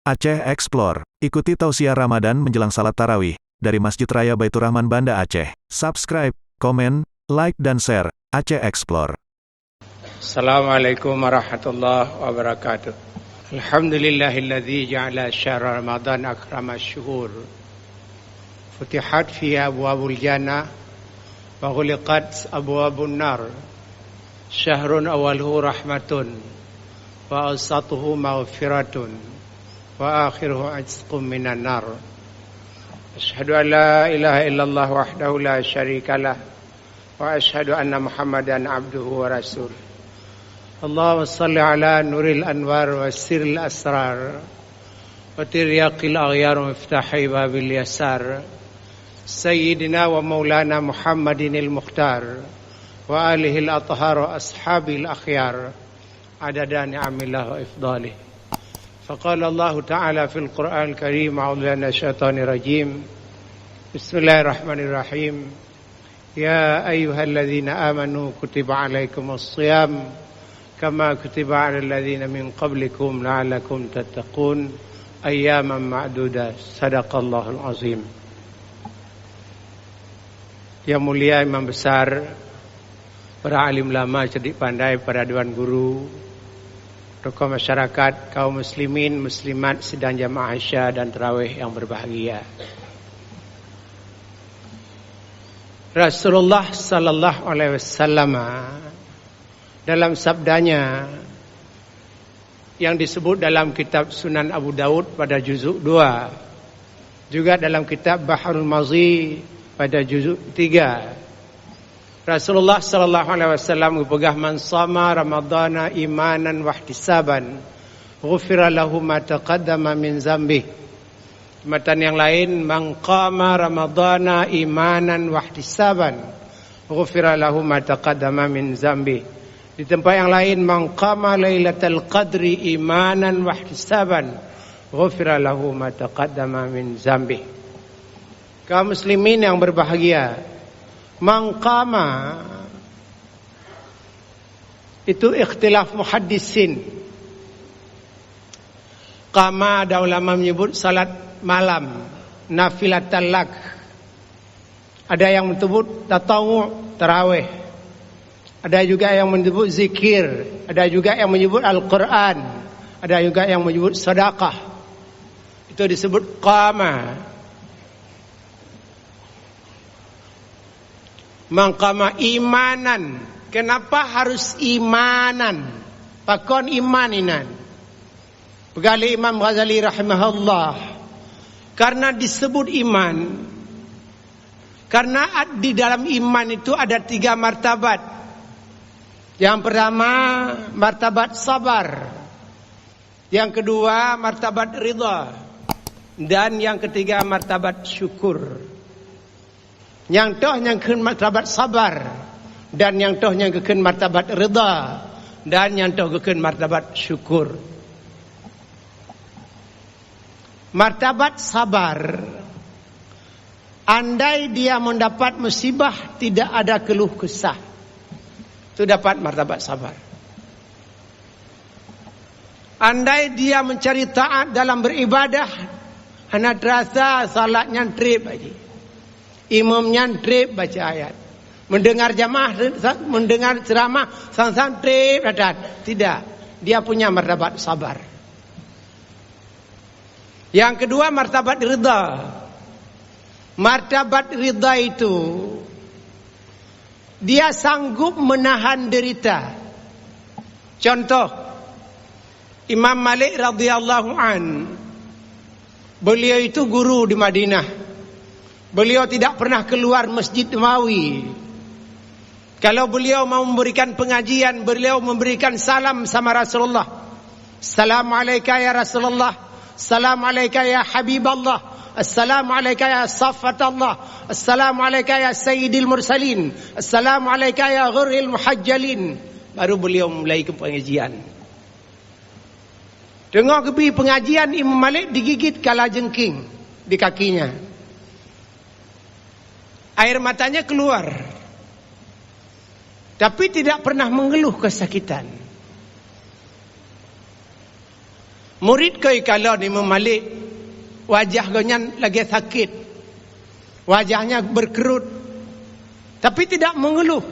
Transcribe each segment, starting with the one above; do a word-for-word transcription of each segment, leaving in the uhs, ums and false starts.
Aceh Explore. Ikuti tausiah Ramadan menjelang salat tarawih dari Masjid Raya Baiturrahman Banda Aceh. Subscribe, komen, like, dan share. Aceh Explore. Assalamualaikum warahmatullahi wabarakatuh. Alhamdulillahilladzi ja'ala syahra Ramadan akramasy syuhur. Futihat fihi abwabul jannah wa ghuliqat abwabun nar. Syahrun awwaluhu rahmatun wa awsatuhu maghfiratun wa akhiruhu itqum minan nar. Asyhadu an la ilaha illallah wahdahu la syarikalah wa asyhadu anna Muhammadan abduhu wa rasuluh. Allahumma shalli ala nuril anwar wa sirril asrar wa tiryaqil aghyar wa miftahi babil yasar. Sayyidina wa maulana Muhammadinil Mukhtar wa alihil athhar wa ashabil akhyar. Adada ni'amillah wa ifdalih. Faqala Allahu ta'ala fil Qur'anil Karim, a'udzu billahi minasy syaithanir rajim. Bismillahirrahmanirrahim. Ya ayyuhalladzina amanu kutiba alaikumus shiyam kama kutiba alal ladzina min qablikum la'allakum tattaqun. Ayyaman ma'dudat. Sadaqallahul azim. Yang mulia imam besar, para alim ulama cerdik pandai, para dewan guru, tokoh masyarakat, kaum muslimin, muslimat, sidang jamaah Isya dan tarawih yang berbahagia. Rasulullah sallallahu alaihi wasallam dalam sabdanya yang disebut dalam kitab Sunan Abu Daud pada juzuk dua, juga dalam kitab Bahrul Mazi pada juzuk tiga. Rasulullah sallallahu alaihi wasallam geupeugah, "Man shama Ramadhana imanan wahtisaban, ghufira lahu ma taqaddama min zambih." Di matan yang lain, "Man qama Ramadhana imanan wahtisaban, ghufira lahu ma taqaddama min zambih." Di tempat yang lain, "Man qama lailatal qadri imanan wahtisaban, ghufira lahu ma taqaddama min zambih." Kaum muslimin yang berbahagia, man qama itu ikhtilaf muhaddisin. Qama ada ulama menyebut salat malam, nafilatan lak. Ada yang menyebut tatawwu, tarawih. Ada juga yang menyebut zikir, ada juga yang menyebut Al-Quran, ada juga yang menyebut sedekah. Itu disebut qama. Man qama imanan. Kenapa harus imanan? Pakon iman inan? Peugah lé Imam Ghazali rahimahullah, karena disebut iman, karena ad-, di dalam iman itu ada tiga martabat. Yang pertama, martabat sabar. Yang kedua, martabat ridha. Dan yang ketiga, martabat syukur. Nyang toh nyang kheun martabat sabar, dan nyang toh nyang geukheun martabat ridha, dan nyang toh geukheun martabat syukur. Martabat sabar, andai dia mendapat musibah, tidak ada keluh kesah. Itu dapat martabat sabar. Andai dia mencari taat dalam beribadah, hana terasa salat nyan treb aja. Imam nyan treb baca ayat. Mendengar jamaah, mendengar ceramah, sang-sang treb datang. Tidak. Dia punya martabat sabar. Yang kedua, martabat ridha. Martabat ridha itu, dia sanggup menahan derita. Contoh, Imam Malik radhiyallahu an, beliau itu guru di Madinah. Beliau tidak pernah keluar Masjid Nabawi. Kalau beliau mau memberikan pengajian, beliau memberikan salam sama Rasulullah. "Assalamualaika ya Rasulullah. Assalamualaika ya Habiballah. Assalamualaika ya Safatallah. Assalamualaika ya Sayyidil Mursalin. Assalamualaika ya Ghurril Muhajjalin." Baru beliau mulai ke pengajian. Teungoh geubi pengajian, Imam Malik digigit kalajengking di kakinya. Air matanya keluar. Tapi tidak pernah mengeluh kesakitan. Murid keu ikalon Imam Malik, wajah gobnyan lagée sakét, wajahnya berkerut, tapi tidak mengeluh.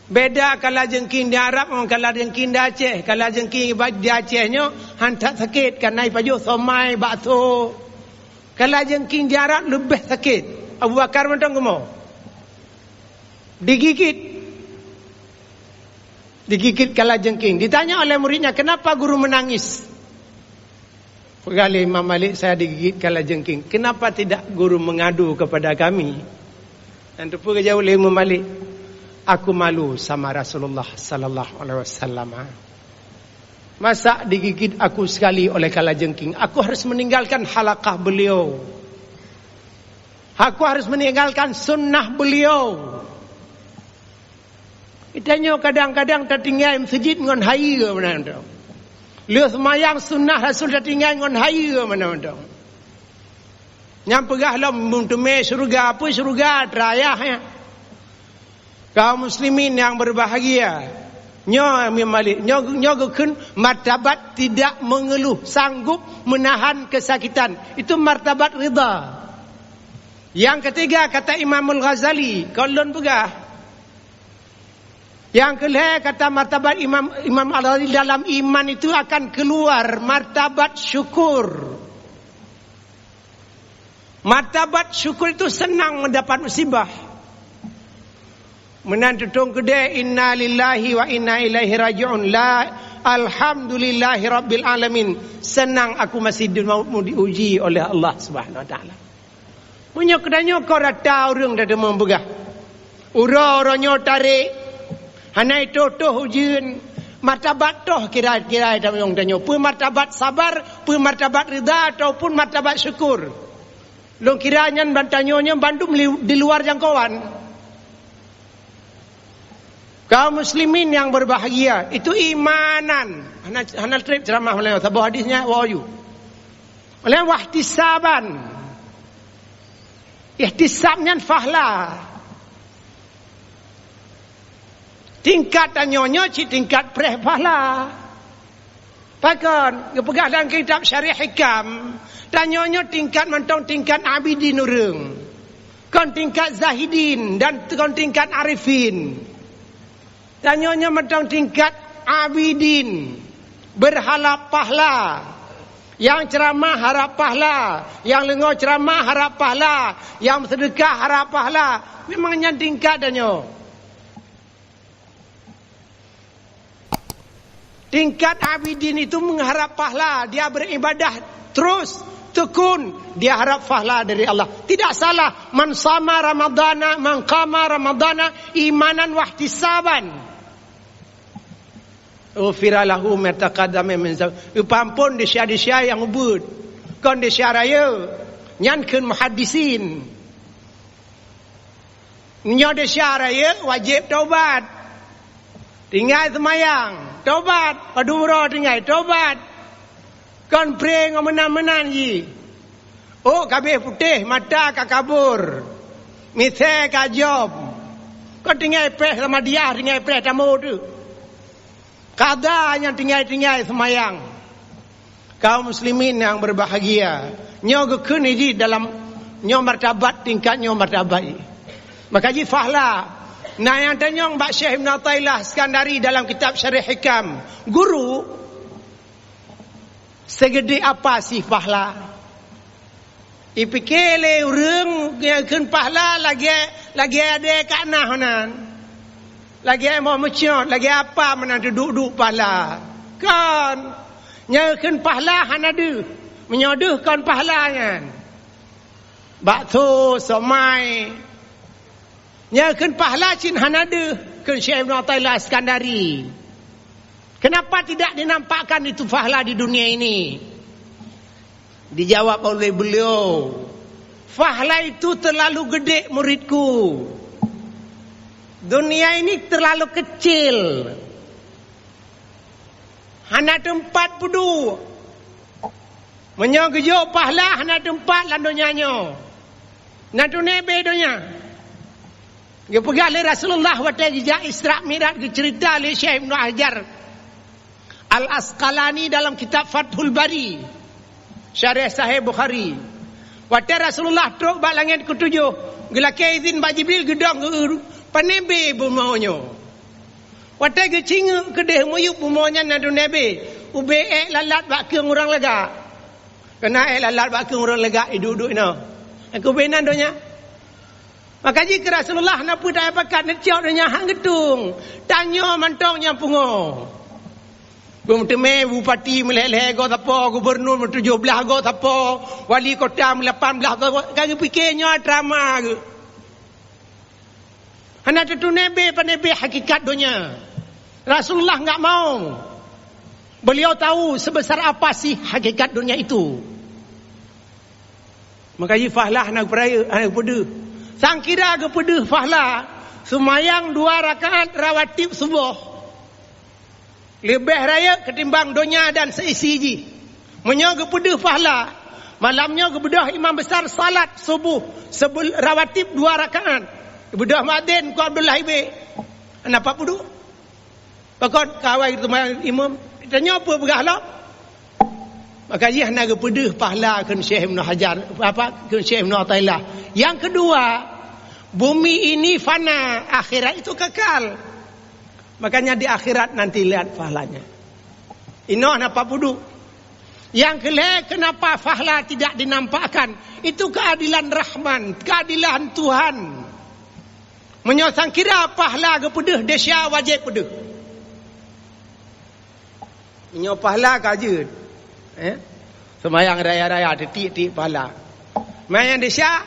Beda kala jeungking di Arab ngon kala jeungking di Aceh. Kala jeungking di Aceh nyoe han that sakét, kareuna ipajoh somai, bakso. Kala jeungking di Arab leubeh sakét. Abu Bakar mantong geumo. Digigit. Digigit kala jeungking. Ditanya oleh muridnya, "Kenapa guru menangis?" Peugah lé Imam Malik, "Saya digigit kala jeungking." "Kenapa tidak guru mengadu kepada kami?" Nyan teupeue geujaweueb lé Imam Malik, "Aku malu sama Rasulullah sallallahu alaihi wasallam. Masa digigit aku sekali oleh kala jeungking? Aku harus meninggalkan halakah beliau. Aku harus meninggalkan sunnah beliau." Geutanyoe kadang-kadang tatinggai meuseujid ngon hayeue meunan mantong. Lheueh seumayang sunnah Rasul tatinggai ngon hayeue meunan mantong. Nyang peugah lom meuteumé syeuruga, peue syeuruga teurayah nyan. Kaum muslimin yang berbahagia, nyoe Imam Malik, nyoe, nyoe geukheun martabat tidak mengeluh, sanggup menahan kesakitan. Itu martabat ridha. Yang ketiga, kata Imamul Ghazali, kon lôn peugah. Yang keulhée, kata martabat Imam, Imam Al-Ghazali, dalam iman itu akan keluar martabat syukur. Martabat syukur itu senang mendapat musibah. Meunan tutong keudée, "Inna lillahi wa inna ilaihi raji'un." La, "Alhamdulillahi rabbil alamin." Senang aku masih di, mau, mau diuji oleh Allah Subhanahu wa Taala. Meunyoe geutanyoe kon rata ureuëng tateumé peugah, uroe-uroe nyoe tarek, hana itoh-toh ujeuen, martabat toh kira-kira tamong tanyoe, peue martabat sabar, peue martabat ridha, ataupun martabat syukur. Lôn kira nyan ban tanyoe nyoe bandum li, di luar jangkauan. Kaum muslimin yang berbahagia, itu imanan. Hana, hana treb ceramah malam, saboh hadis nyan wahyu. Oleh wahtisaban. Ihtisab nyan fahla. Tingkat tanyoe nyoe cit tingkat preh fahla. Pakon? Geupeugah dalam kitab Syarah Hikam, tanyoe nyoe tingkat mantong tingkat abidin ureuëng. Kon tingkat zahidin dan kon tingkat arifin. Tanyoe nyoe mantong tingkat abidin, berharap pahala. Nyang ceramah harap pahala, nyang leungoe ceramah harap pahala, nyang seudeukah harap pahala. Memang nyan tingkat tanyoe. Tingkat abidin itu mengharap pahala, dia beribadah terus, tekun, dia harap pahala dari Allah. Tidak salah, "Man shama Ramadana, man qama Ramadana imanan wahtisaban, ghufira lahu ma taqaddama min dzanbi." Geupeuampon desya-desya nyang ubit, kon desya rayeuk. Nyan kheun muhaddisin. Nyoe desya rayeuk wajéb tobat. Tinggai seumayang, tobat. Padum uroe tinggai, tobat. Kon pré ngon meunan-meunan jih. Ôk ka abéh putéh, mata ka kabur, misée ka jom. Kon tinggai preh sama dia, tinggai preh tamong teuk. Kada nyang tinggai-tinggai seumayang. Kaum muslimin yang berbahagia, nyoe geukheun jih dalam nyoe martabat, tingkat nyoe martabat jih. Maka jih fahla. Nah, nyang tanyong bak Syekh Ibn Athaillah Iskandari dalam kitab Syarah Hikam, guru, sigeudeh apa sih fahla? Ipike lé ureuëng nyang kheun pahala lagée, lagée adée ka na nan. Lagée moh meucot, lagée apa meunan teuduek-duek pahala. Kon. Nyang kheun pahala hana deuh. Meunyoe deuh kon pahala nyan. Bakso, somai. Nyang kheun pahala cit hana deuh, kheun Syekh Ibnu Athaillah Iskandari. Kenapa tidak dinampakkan itu pahala di dunia ini? Dijawab oleh beliau, "Pahala itu terlalu gede, muridku. Dunia ini terlalu kecil. Hana teumpat peuduek. Meunyoe geujok pahala hana teumpat lam donya nyoe, na teunebe donya." Geupeugah lé Rasulullah watée geujak Isra Mi'raj, geuceurita lé Syekh Ibnu Hajar, Al-Asqalani dalam kitab Fathul Bari, syarah Sahih Bukhari. Watée Rasulullah trok bak langét keutujôh, geulakée izin bak Jibril geudong geu-, panebe bumoe nyoe. Watée geucingeuk keudeh miyueb bumoe nyan na dum nebe, ubé ék lalat bak keueng ureuëng lagak. Keunan ék lalat bak keueng ureuëng lagak iduek-duek inoe. Ubé nan donya. Maka jih keu Rasulullah na peue tayue pakat neucok donya han geutung. Tanyoe mantong nyang pungo. Beumeuteumé bupati meulhèe-lhèe goe sapo, gubunur meutujôh blaih goe sapo, wali kota meulapan blaih goe, ka geupike nyoe drama geuh. Hana teutuné bé panebe hakikat donya. Rasulullah enggak mau. Beliau tahu sebesar apa sih hakikat dunia itu. Maka jih fahla hana geupeuraya, hana geupeudeuh. Sangkira geupeudeuh fahla, seumayang dua rakaat rawatib suboh. Leubeh rayeuk ketimbang donya dan seisi jih. Meunyoe geupeudeuh fahla, malam nyoe geubeudôh imam besar salat suboh sebel-, rawatib dua rakaat. Geubeudôh muadzin Teungku Abdullah Ibe. Hana pat peuduek. Pakon kawai teuma imam. Tanyoe peue peugah lom? Maka jih hana geupeudeuh pahla kheun Syekh Ibnu Hajar, apa, kheun Syekh Ibnu Athaillah. Yang kedua, bumi ini fana, akhirat itu kekal. Makanya di akhirat nanti lihat pahalanya. Inoe hana pat peuduek. Yang keulhèe, kenapa fahla tidak dinampakkan? Itu keadilan Rahman, keadilan Tuhan. Meunyoe sangkira pahla geupeudeuh, desya wajéb peudeuh. Meunyoe pahla ka jeuet, eh? Seumayang raya-raya, tiek-tiek pahla. Manyang desya,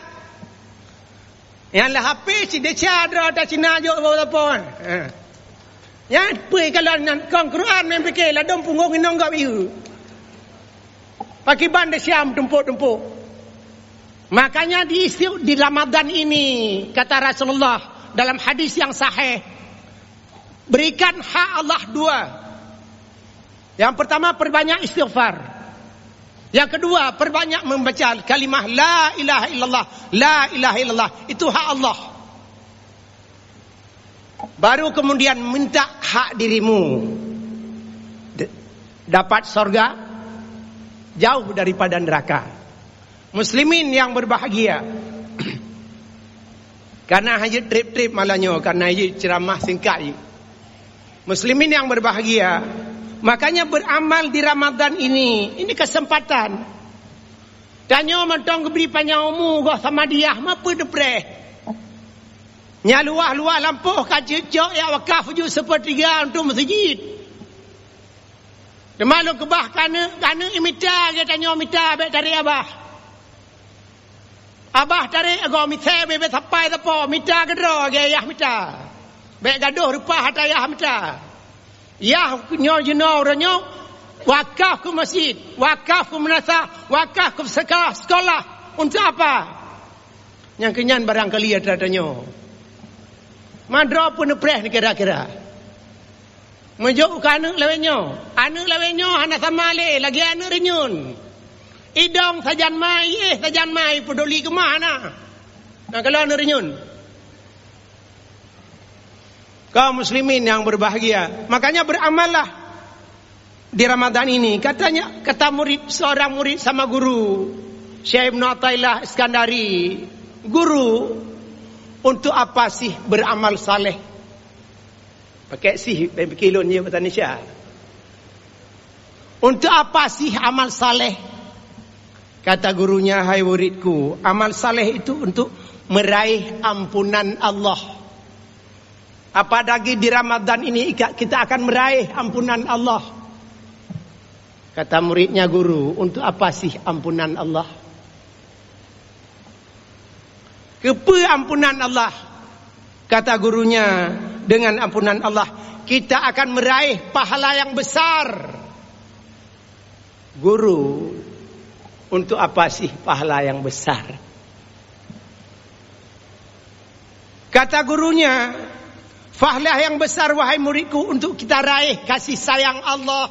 nyang lam H P cit desya droe ata Cina jok bak lapor. Eh. Nyan peue kalon nyan kong Quran meunan pike ladom punggong inong gop ieu. Pakiban desya meutumpok-tumpok. Makanya di, di Ramadan ini, kata Rasulullah dalam hadis yang sahih, berikan hak Allah dua. Yang pertama, perbanyak istighfar. Yang kedua, perbanyak membaca kalimah la ilaha illallah, la ilaha illallah. Itu hak Allah. Baru kemudian minta hak dirimu d-, dapat sorga, jauh daripada neraka. Muslimin yang berbahagia, karena hanya trip-trip malam nyoe, karena hanya ceramah singkat. Muslimin yang berbahagia, makanya beramal di Ramadan ini, ini kesempatan. Tanyoe mantong geubri panyang umu goh sama diah, ma peue neupreh? Nyang luwah-luwah lampôh ka ceucok jak wakaf ju sepertiga untuk masjid. Teuma lôn keubah keu aneuk, keu aneuk imita lagèe tanyoe mita, bèk tarek abah. Abah tarek agoe misai, bèk sapai sapo, mita keudroe lagèe yah mita. Bèk gadôh reupah ata yah mita. Yah nyoe jinoe uroe nyoe, wakaf keu masjid, wakaf keu meunasah, wakaf keu seka-, sekolah. Untuk apa? Nyang keu nyan barangkali atra tanyoe. Ma droe peue neupreh kira-kira. Meujok keu aneuk lawét nyoe. Aneuk lawét nyoe hana sama lé lagèe aneuk reunyeun. Idong sajan mai, iéh sajan mai, peuduli keumah na. Na kalon aneuk reunyeun. Kaum muslimin yang berbahagia, makanya beramallah di Ramadan ini. Katanya, kata murid, seorang murid sama guru, Syekh Ibnu Athaillah Iskandari, "Guru, untuk apa sih beramal saleh?" Pakai sih, bèk pike lôn nyoe bahasa Indonesia. "Untuk apa sih amal saleh?" Kata gurunya, "Hai muridku, amal saleh itu untuk meraih ampunan Allah." Apalagi di Ramadan ini, ika-, kita akan meraih ampunan Allah. Kata muridnya, "Guru, untuk apa sih ampunan Allah?" "Keupeue ampunan Allah?" Kata gurunya, "Dengan ampunan Allah, kita akan meraih pahala yang besar." "Guru, untuk apa sih pahala yang besar?" Kata gurunya, "Pahala yang besar, wahai muridku, untuk kita raih kasih sayang Allah."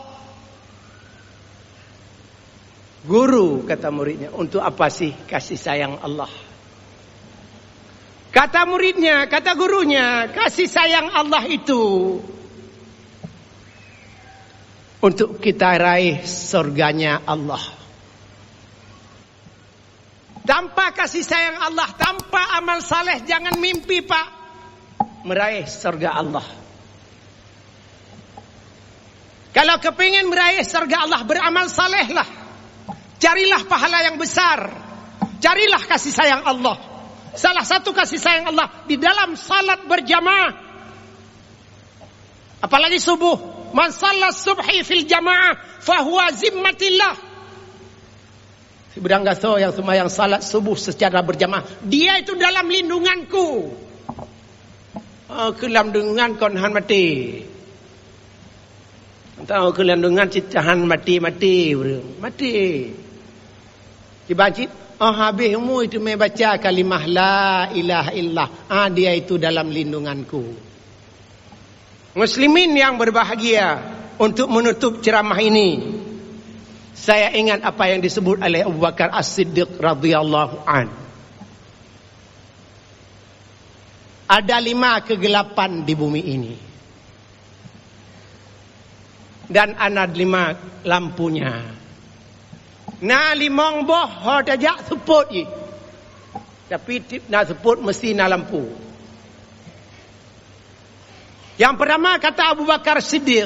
"Guru," kata muridnya, "untuk apa sih kasih sayang Allah?" Kata muridnya, kata gurunya, "Kasih sayang Allah itu Untuk kita raih surganya Allah. Tanpa kasih sayang Allah, tanpa amal saleh, jangan mimpi, Pak, meraih surga Allah. Kalau kepingin meraih surga Allah, beramal salehlah. Carilah pahala yang besar. Carilah kasih sayang Allah. Salah satu kasih sayang Allah di dalam salat berjamaah. Apalagi subuh. "Man shalla subhi fil jamaah fahuwa zimmatillah." Sibeudang gasoe nyang seumayang salat subuh secara berjamaah, dia itu dalam lindunganku. Oh, keu lam deungan kon han maté. Entah keu lam deungan cit han maté-maté ureuëng. Maté. Tiba cit, oh, habéh umu itu meubaca kalimah la ilaha illallah. Ah, dia itu dalam lindunganku. Muslimin yang berbahagia, untuk menutup ceramah ini, saya ingat apa yang disebut oleh Abu Bakar As-Siddiq radhiyallahu an. Ada lima kegelapan di bumi ini. Dan ada lima lampunya. Na limong boh ho tajak seupôt jih. Tapi tiep na seupôt mesti na lampu. Yang pertama, kata Abu Bakar Siddiq,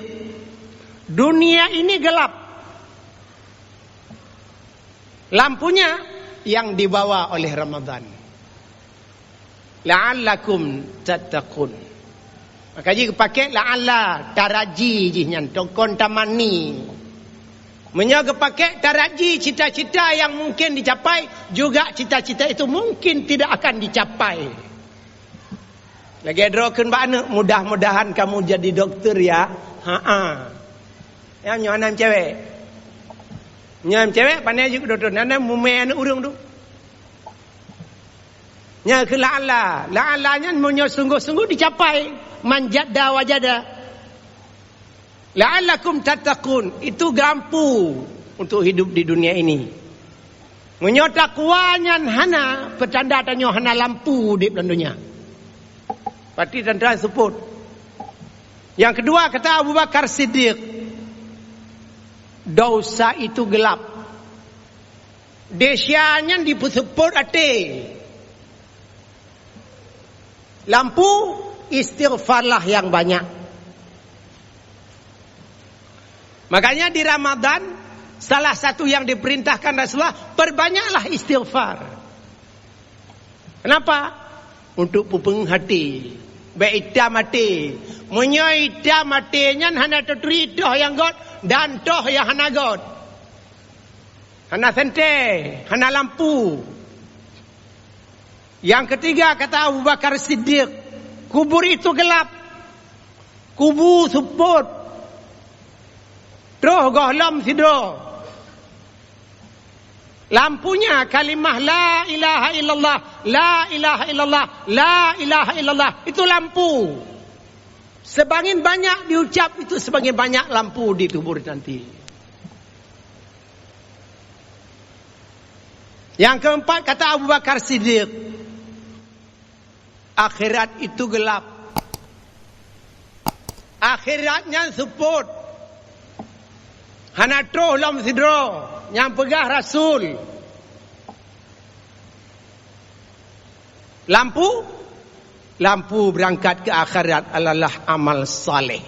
"Dunia ini gelap." Lampunya yang dibawa oleh Ramadan. "La'allakum tattaqun." Maka jih geupakék la'alla, taraji jih nyan, tokon tamani. Meunyoe geupakék taraji cita-cita yang mungkin dicapai, juga cita-cita itu mungkin tidak akan dicapai. Lagée droe kheun bak aneuëk, "Mudah-mudahan kamu jadi dokter ya." Ha-a. Nyang nyoe aneuk cewek. Nyang cewek pandai jeuet dokter, nan mumé aneuk ureuëng tu. Nyang keu la'alla. La'alla nyan meunyoe sungguh-sungguh dicapai, man jadda wajada. "La'allakum tattaqun," itu lampu untuk hidup di dunia ini. Meunyoe takwa nyan hana, peutanda tanyoe hana lampu di dalam dunia. Pati tanda seupôt. Yang kedua, kata Abu Bakar Siddiq, "Dosa itu gelap." Desya nyan dipeuseupôt até. Lampu, istighfarlah yang banyak. Makanya di Ramadan, salah satu yang diperintahkan Rasulullah, perbanyaklah istighfar. Kenapa? Untuk peupeuéng até. Bék itam até. Meunyoe itam até nyan hana taturi toh nyang göt dan toh nyang hana göt. Hana sentée, hana lampu. Yang ketiga, kata Abu Bakar Siddiq, "Kubur itu gelap." Kubu seupôt. Troh gohlom sidroe. Lampunya kalimah la ilaha illallah, la ilaha illallah, la ilaha illallah. Itu lampu. Semakin banyak diucap, itu semakin banyak lampu di kubur nanti. Yang keempat, kata Abu Bakar Siddiq, "Akhirat itu gelap." Akhirat nyan seupôt. Hana troh lom sidroe nyang peugah Rasul. Lampu, lampu beurangkat keu akhirat adalah amal saleh.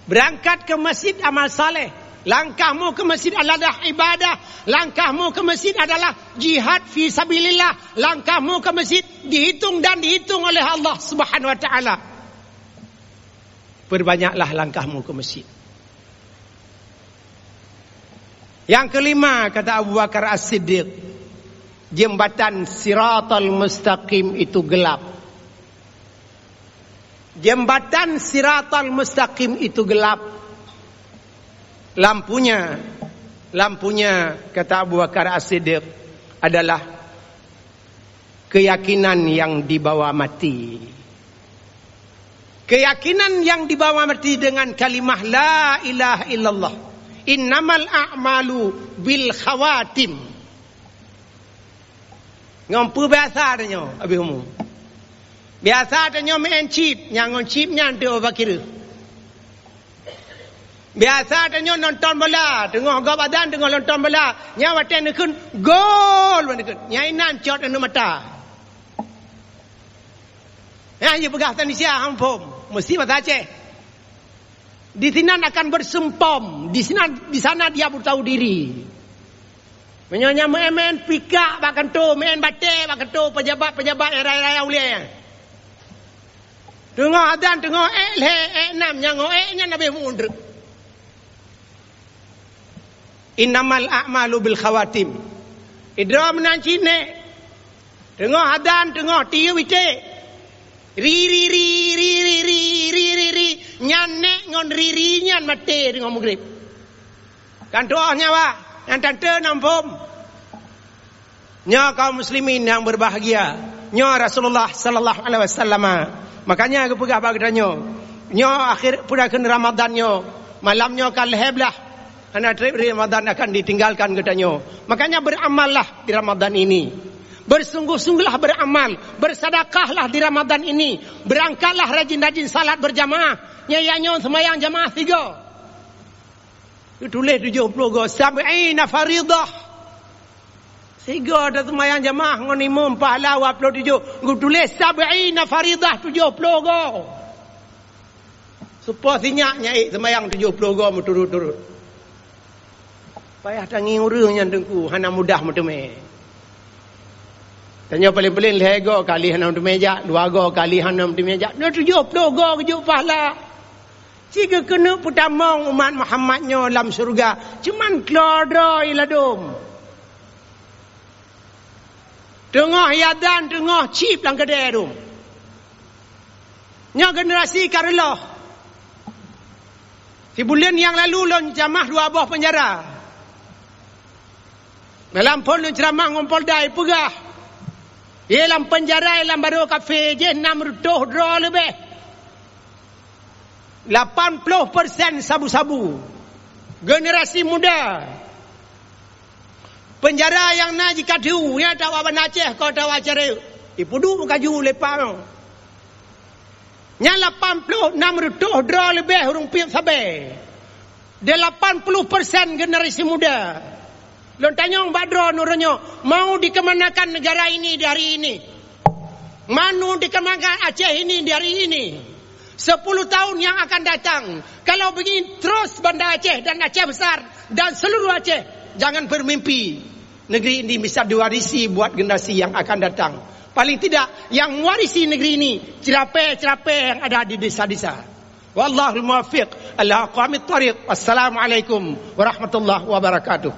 Beurangkat keu masjid amal saleh. Langkahmu keu masjid adalah ibadah. Langkahmu keu masjid adalah jihad fi sabilillah. Langkahmu keu masjid dihitung dan dihitung oleh Allah Subhanahu wa Taala. Perbanyaklah langkahmu keu masjid. Yang kelima, kata Abu Bakar As-Siddiq, jembatan Siratal Mustaqim itu gelap. Jembatan Siratal Mustaqim itu gelap. Lampunya, lampunya, kata Abu Bakar As-Siddiq, adalah keyakinan yang dibawa mati. Keyakinan yang dibawa mati dengan kalimah la ilaha illallah. Innamal a'malu bil khawatim. Ngon peue biasa tanyoe habéh umu. Biasa tanyoe meu'en chip, nyang ngon chip nyan teuh bak kiri. Biasa tanyoe nonton bola, teungoh gob adan, teungoh nonton bola. Nyan watèe neukheun, gol! Neukheun. Nyan inan cot aneuk mata. Nyan jipeugah Indonesia, hana phom. Meusti bahasa Aceh. Di sinan akan bersumpom. Di sinan, di sana dia bertahu diri. Meunyoe nyan meu'en-meu'en pikak bak kantô, meu'en batèe bak kantô, pejabat-pejabat nyang raya-raya ulèe nyan. Teungoh adan, teungoh èk lhèe, èk nam, nyang ngo èk nyan habéh meu'en treuk. Innamal a'malu bil khawatim. Idroe meunan cit nèk. Teungoh adan, teungoh tiyeub iték. Ri, ri, ri. Nyan nèk ngon ri, ri nyan maté teungoh meugrib. Kan tu'oh nyawa, nyang tante nam phom. Nyoe kaum muslimin nyang berbahagia. Nyoe Rasulullah sallallahu alaihi wasallam. Makanya geupeugah bak geutanyoe, nyoe akhir peue kheun Ramadan nyoe, malam nyoe ka lhèe blaih. Hana trép Ramadan akan ditinggalkan geutanyoe. Makanya beramallah di Ramadan ini. Bersungguh-sungguhlah beramal, bersedekahlah di Ramadan ini. Berangkatlah rajin-rajin salat berjamaah. Nyan, nyan nyoe seumayang jamaah sigoe. Geutuléh tujoh ploh goe, sab'ina faridah. Sigoe taseumayang jamaah ngon imum pahala dua ploh tujoh, geutuléh sab'ina faridah, tujoh ploh goe. Seupôt sinyak nyan ék seumayang tujoh ploh goe meuturot-turot. Payah tangieng ureueng nyan teungku, hana mudah meuteumé. Tanyoe paléng-paléng lhèe goe kali hana meuteumé jak, dua goe kali hana meuteumé jak. Nyoe tujoh ploh goe geujok pahala. Ci geukeuneuk peutamong umat Muhammad nyoe lam syeuruga, cuman keudroe-droe ladôm. Teungoh adan, teungoh cit lam keudè dum. Nyoe generasi ka reuloh. Sibuleuen nyang lalu lôn ceramah dua boh peunjara. Dalam phon lôn ceramah ngon Polda, ipeugah, yé lam peunjara, yé lam barô kafé jih nam reutôh droe leubeh. Lapan ploh persen sabu-sabu. Generasi muda. Peunjara nyang na jikadu, nyan tawa Banda Aceh, kon tawa Careuk. Ipeuduek kaju lé pang. Nyan lapan ploh nam reutôh droe leubeh ureueng piep sabe. Delapan puluh persen generasi muda. Lôn tanyong bak droeneuh uroe nyoe, mau dikemanakan negara ini di hari ini? Mau dikemanakan Aceh ini di hari ini? Sepuluh tahun yang akan datang, kalau begini terus Banda Aceh dan Aceh Besar dan seluruh Aceh, jangan bermimpi negeri ini bisa diwarisi buat generasi yang akan datang. Paling tidak, yang mewarisi negeri ini, cerapé-cerapé yang ada di desa-desa. Wallahul muwaffiq ila aqwamit thariq. Wassalamualaikum warahmatullahi wabarakatuh.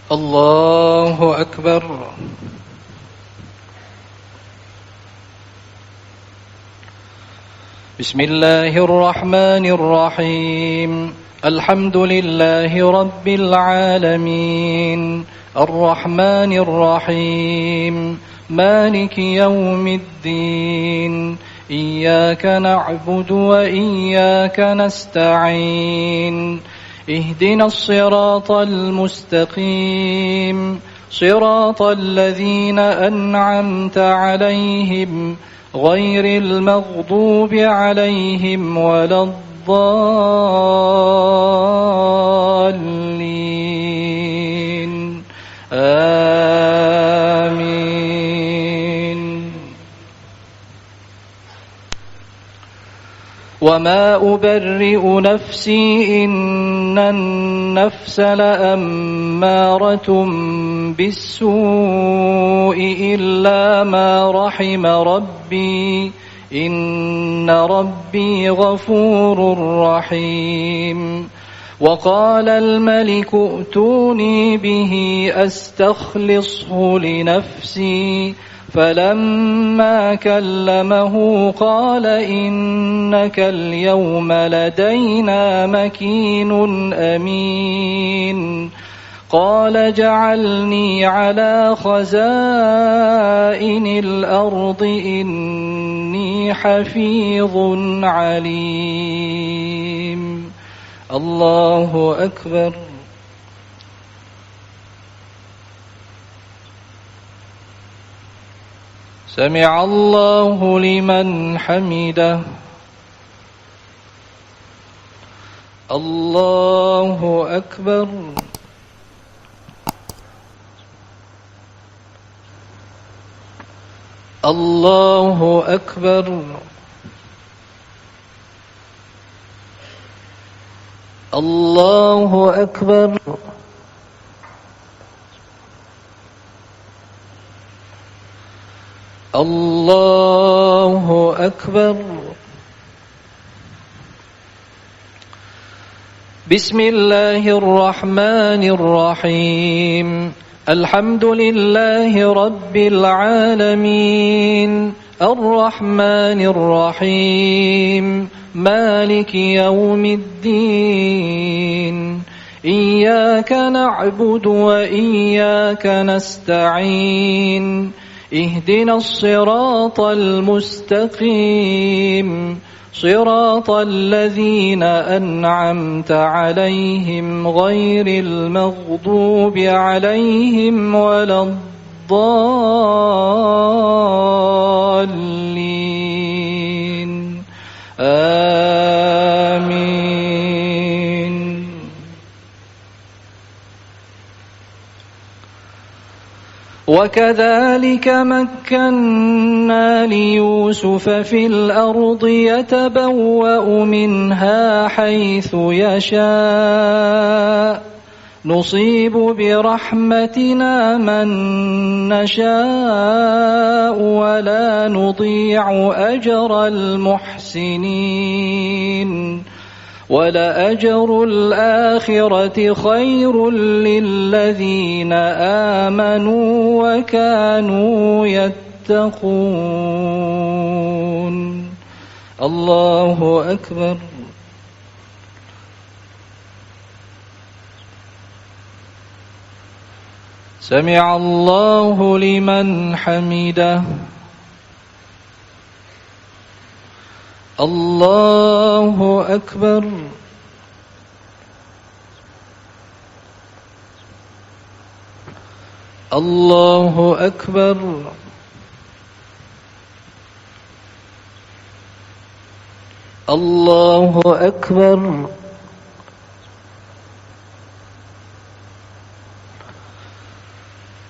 الله أكبر. بسم الله الرحمن الرحيم. الحمد لله رب العالمين. الرحمن الرحيم. مالك يوم الدين. إياك نعبد وإياك نستعين. اهدنا الصراط المستقيم. صراط الذين أنعمت عليهم غير المغضوب عليهم ولا الضالين. آمين. وما أبرئ نفسي، إن النفس لأمارة بالسوء إلا ما رحم ربي، إن ربي غفور رحيم. وقال الملك ائتوني به أستخلصه لنفسي، فلما كلمه قال إنك اليوم لدينا مكين أمين. قال اجعلني على خزائن الأرض إني حفيظ عليم. الله أكبر. سمع الله لمن حمده. الله أكبر. الله أكبر. الله أكبر. الله أكبر. بسم الله الرحمن الرحيم. الحمد لله رب العالمين. الرحمن الرحيم. مالك يوم الدين. إياك نعبد وإياك نستعين. اهدنا الصراط المستقيم. صراط الذين أنعمت عليهم غير المغضوب عليهم ولا الضالين. آمين. وكذلك مكنا ليوسف في الأرض يتبوأ منها حيث يشاء، نصيب برحمتنا من نشاء ولا نضيع أجر المحسنين. ولأجر الآخرة خير للذين آمنوا وكانوا يتقون. الله أكبر. سمع الله لمن حمده. الله أكبر. الله أكبر. الله أكبر.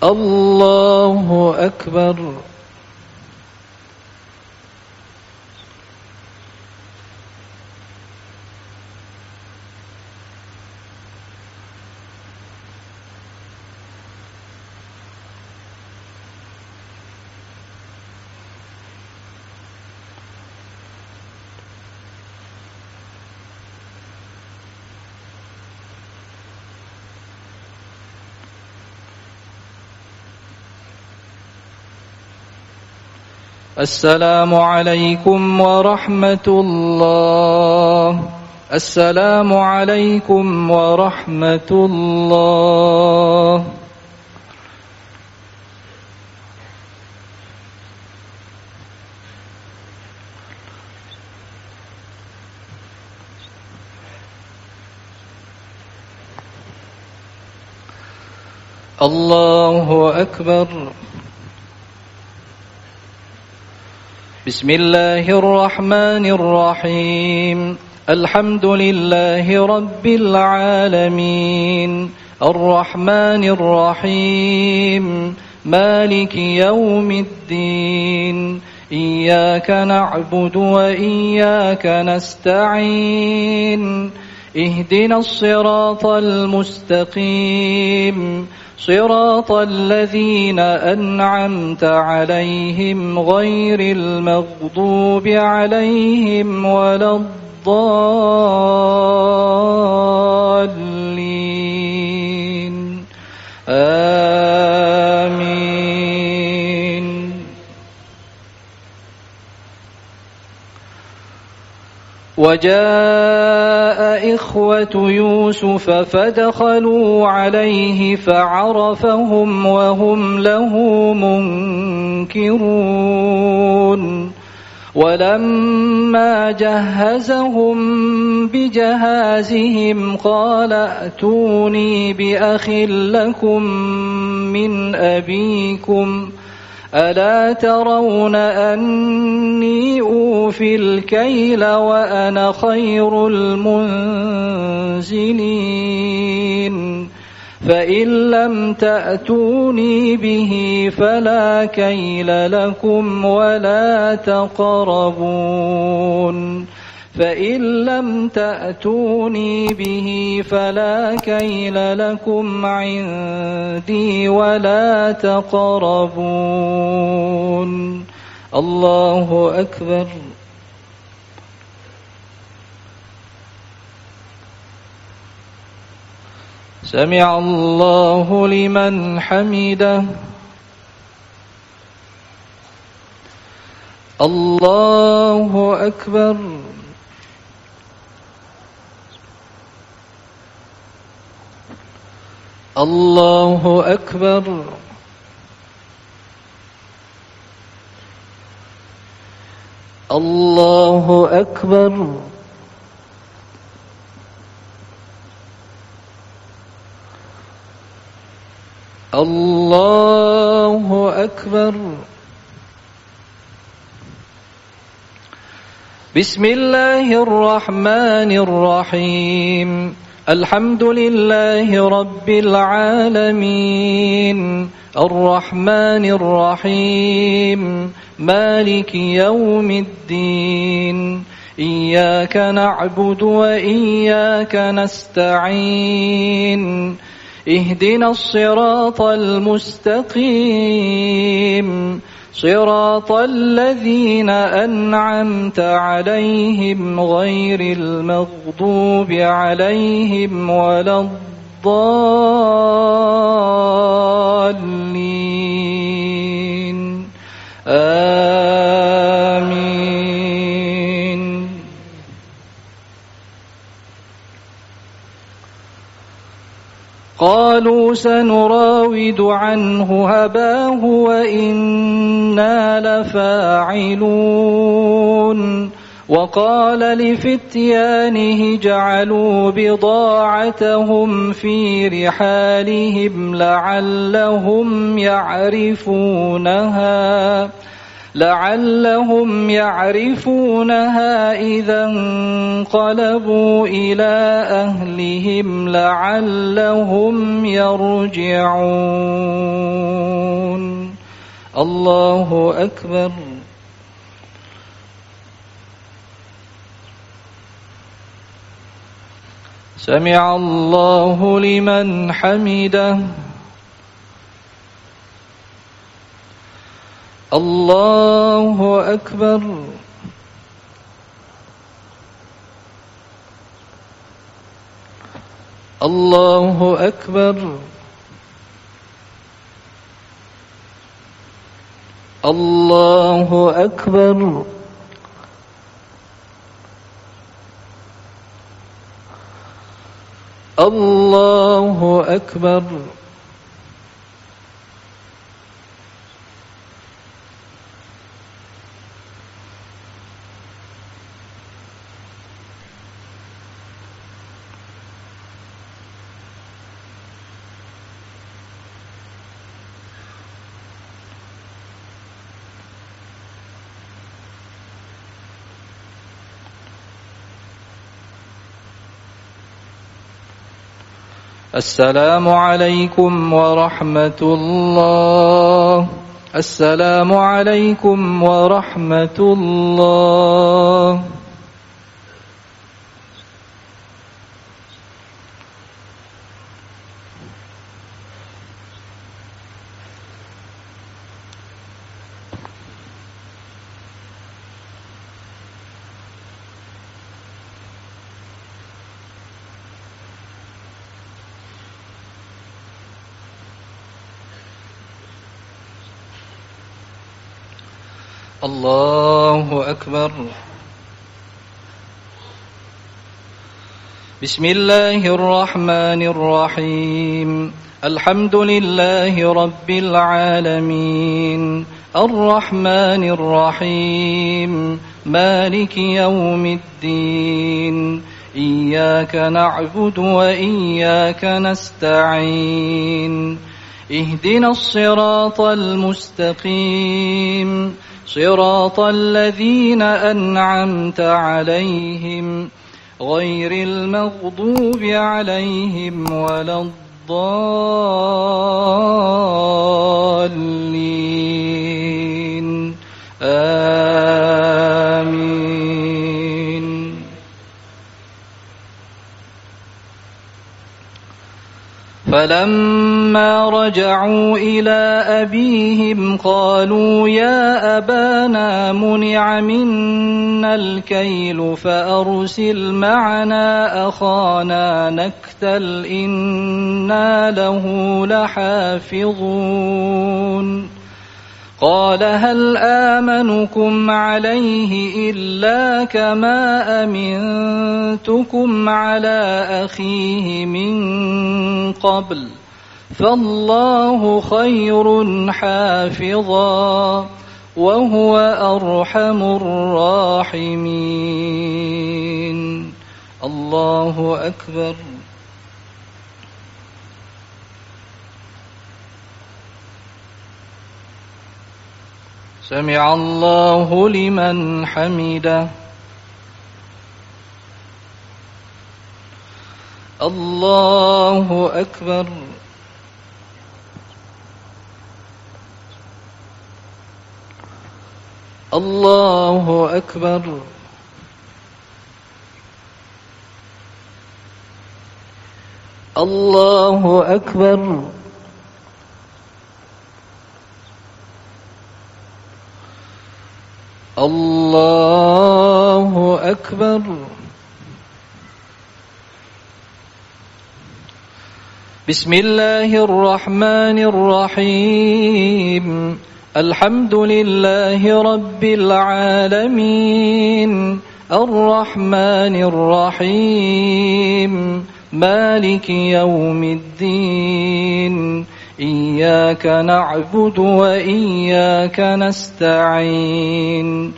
الله أكبر. السلام عليكم ورحمة الله. السلام عليكم ورحمة الله. الله أكبر. بسم الله الرحمن الرحيم. الحمد لله رب العالمين. الرحمن الرحيم. مالك يوم الدين. إياك نعبد وإياك نستعين. اهدنا الصراط المستقيم، صراط الذين أنعمت عليهم غير المغضوب عليهم ولا الضالين. آمين. وجاء إخوة يوسف فدخلوا عليه فعرفهم وهم له منكرون. ولما جهزهم بجهازهم قال ائتوني بأخ لكم من أبيكم ألا ترون أني أوفي الكيل وأنا خير المنزلين. فإن لم تأتوني به فلا كيل لكم ولا تقربون. فإن لم تأتوني به فلا كيل لكم عندي ولا تقربون. الله أكبر. سمع الله لمن حمده. الله أكبر. الله أكبر. الله أكبر. الله أكبر. بسم الله الرحمن الرحيم. الحمد لله رب العالمين. الرحمن الرحيم. مالك يوم الدين. إياك نعبد وإياك نستعين. اهدنا الصراط المستقيم. صراط الذين أنعمت عليهم غير المغضوب عليهم ولا الضالين. آمين. قالوا سنراود عنه أباه وإنا لفاعلون. وقال لفتيانه اجعلوا بضاعتهم في رحالهم لعلهم يعرفونها لعلهم يعرفونها إذا انقلبوا إلى أهلهم لعلهم يرجعون. الله أكبر. سمع الله لمن حمده. الله أكبر. الله أكبر. الله أكبر. الله أكبر. السلام عليكم ورحمة الله. السلام عليكم ورحمة الله. الله أكبر. بسم الله الرحمن الرحيم. الحمد لله رب العالمين. الرحمن الرحيم. مالك يوم الدين. إياك نعبد وإياك نستعين. اهدنا الصراط المستقيم. صراط الذين أنعمت عليهم غير المغضوب عليهم ولا الضالين. آمين. فلما رجعوا إلى أبيهم قالوا يا أبانا منع منا الكيل فأرسل معنا أخانا نكتل إنا له لحافظون. قال هل آمنكم عليه إلا كما أمنتكم على أخيه من قبل، فالله خير حافظا وهو أرحم الراحمين. الله أكبر. سمع الله لمن حمده. الله أكبر. الله أكبر. الله أكبر. الله أكبر. بسم الله الرحمن الرحيم. الحمد لله رب العالمين. الرحمن الرحيم. مالك يوم الدين. إياك نعبد وإياك نستعين.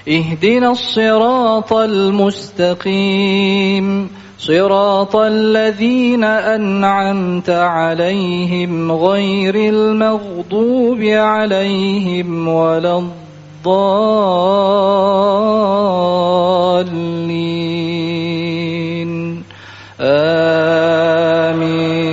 اهدنا الصراط المستقيم. صراط الذين أنعمت عليهم غير المغضوب عليهم ولا الضالين. آمين.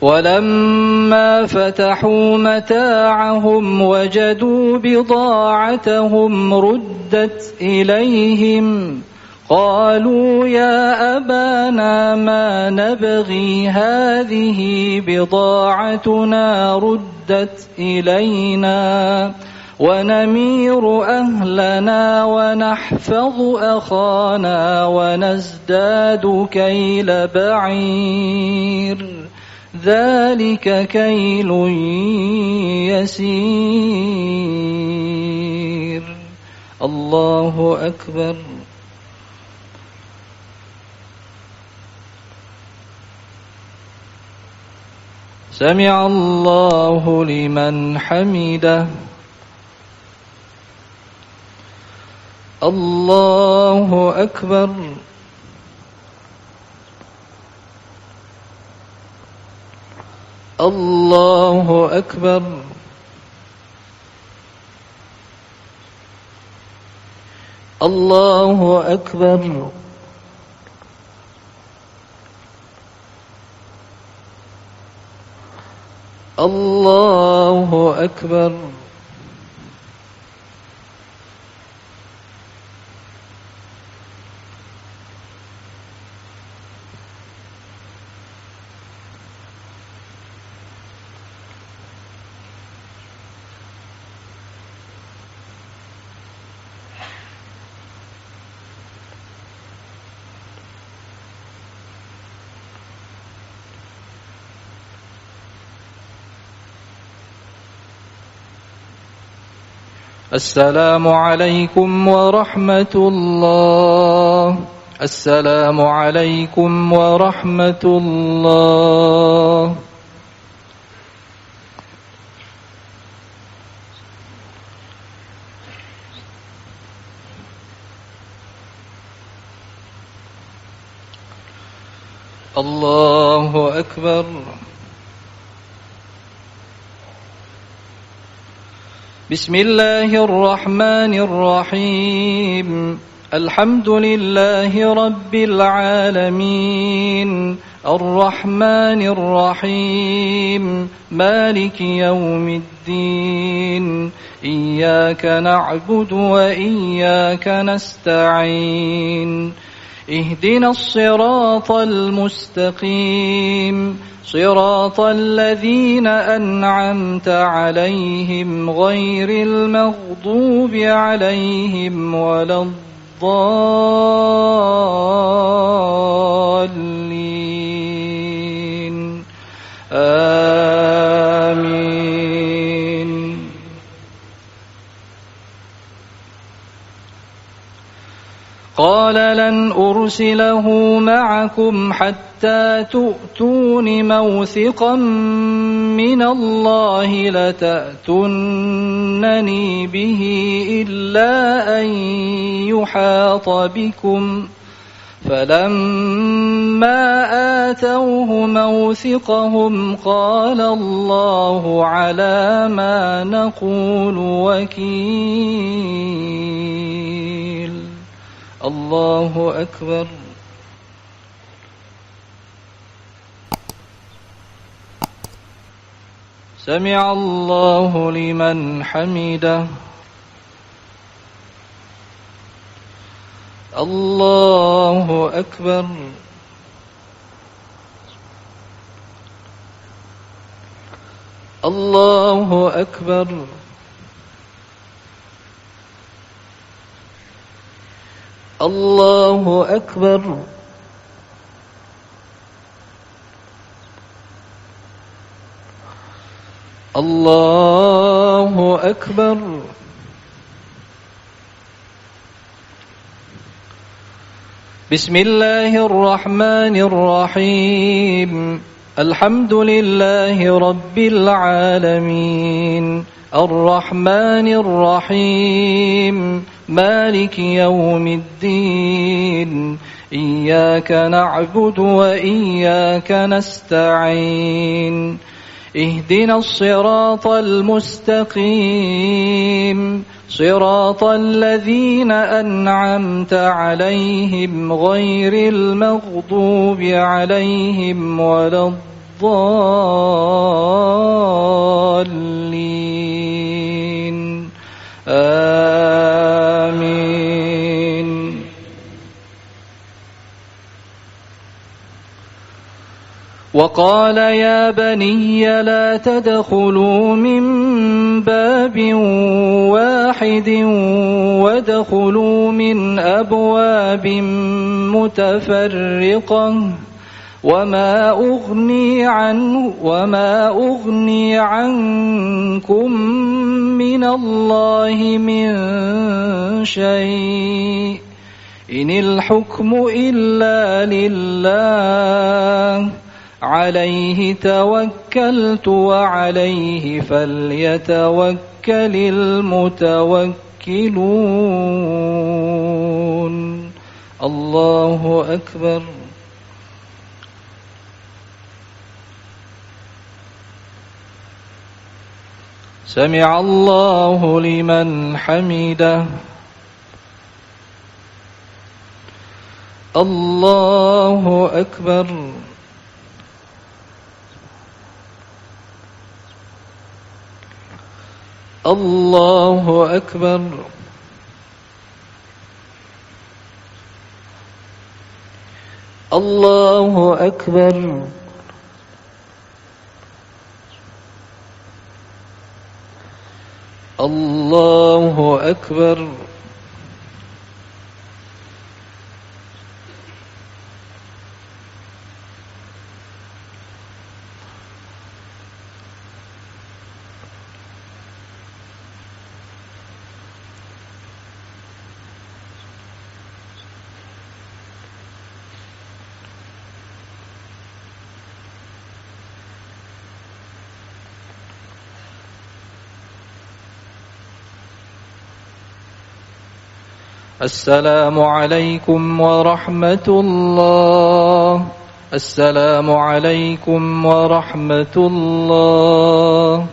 ولما فتحوا متاعهم وجدوا بضاعتهم ردت إليهم قالوا يا أبانا ما نبغي هذه بضاعتنا ردت إلينا ونمير أهلنا ونحفظ أخانا ونزداد كيل بعير ذلك كيل يسير. الله أكبر. سمع الله لمن حمده. الله أكبر. الله أكبر. الله أكبر. الله أكبر. السلام عليكم ورحمة الله. السلام عليكم ورحمة الله. الله أكبر. بسم الله الرحمن الرحيم. الحمد لله رب العالمين. الرحمن الرحيم. مالك يوم الدين. إياك نعبد وإياك نستعين. اهدنا الصراط المستقيم، صراط الذين أنعمت عليهم غير المغضوب عليهم ولا الضالين. آمين. قال لن أرسله معكم حتى تؤتون موثقا من الله لتأتونني به إلا أن يحاط بكم، فلما آتوه موثقهم قال الله على ما نقول وكيل. الله أكبر. سمع الله لمن حمده. الله أكبر. الله أكبر. الله أكبر. الله أكبر. بسم الله الرحمن الرحيم. الحمد لله رب العالمين. الرحمن الرحيم. مالك يوم الدين. إياك نعبد وإياك نستعين. اهدنا الصراط المستقيم، صراط الذين أنعمت عليهم غير المغضوب عليهم ولا الضالين. آمين. وقال يا بني لا تدخلوا من باب واحد وادخلوا من أبواب متفرقة وما أغني عنه، وما أغني عنكم من الله من شيء، إن الحكم إلا لله، عليه توكلت وعليه فليتوكل المتوكلون. الله أكبر. سمع الله لمن حمده. الله أكبر. الله أكبر. الله أكبر. الله أكبر. السلام عليكم ورحمة الله. السلام عليكم ورحمة الله.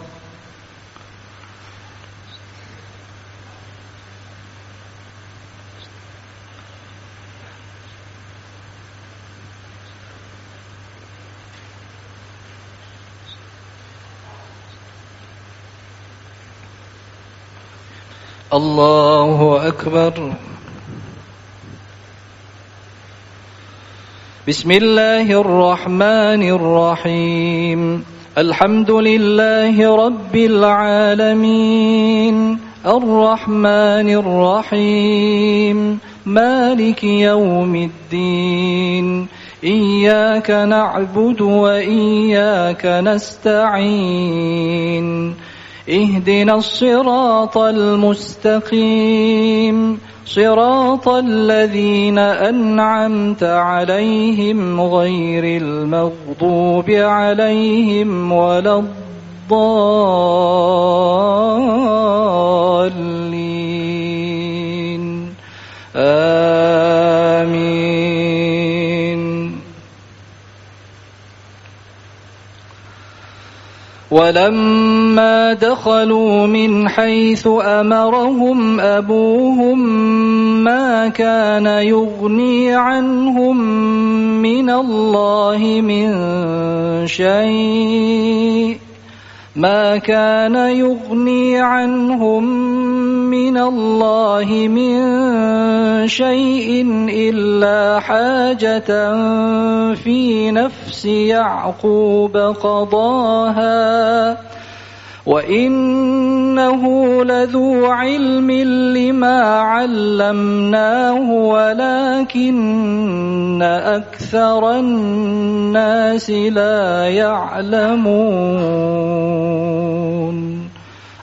الله أكبر. بسم الله الرحمن الرحيم. الحمد لله رب العالمين. الرحمن الرحيم. مالك يوم الدين. إياك نعبد وإياك نستعين. اهدنا الصراط المستقيم، صراط الذين أنعمت عليهم غير المغضوب عليهم ولا الضالين. آمين. ولما دخلوا من حيث أمرهم أبوهم ما كان يغني عنهم من الله من شيء، ما كان يغني عنهم من الله من شيء إلا حاجة في نفس يعقوب قضاها، وإنه لذو علم لما علمناه ولكن أكثر الناس لا يعلمون.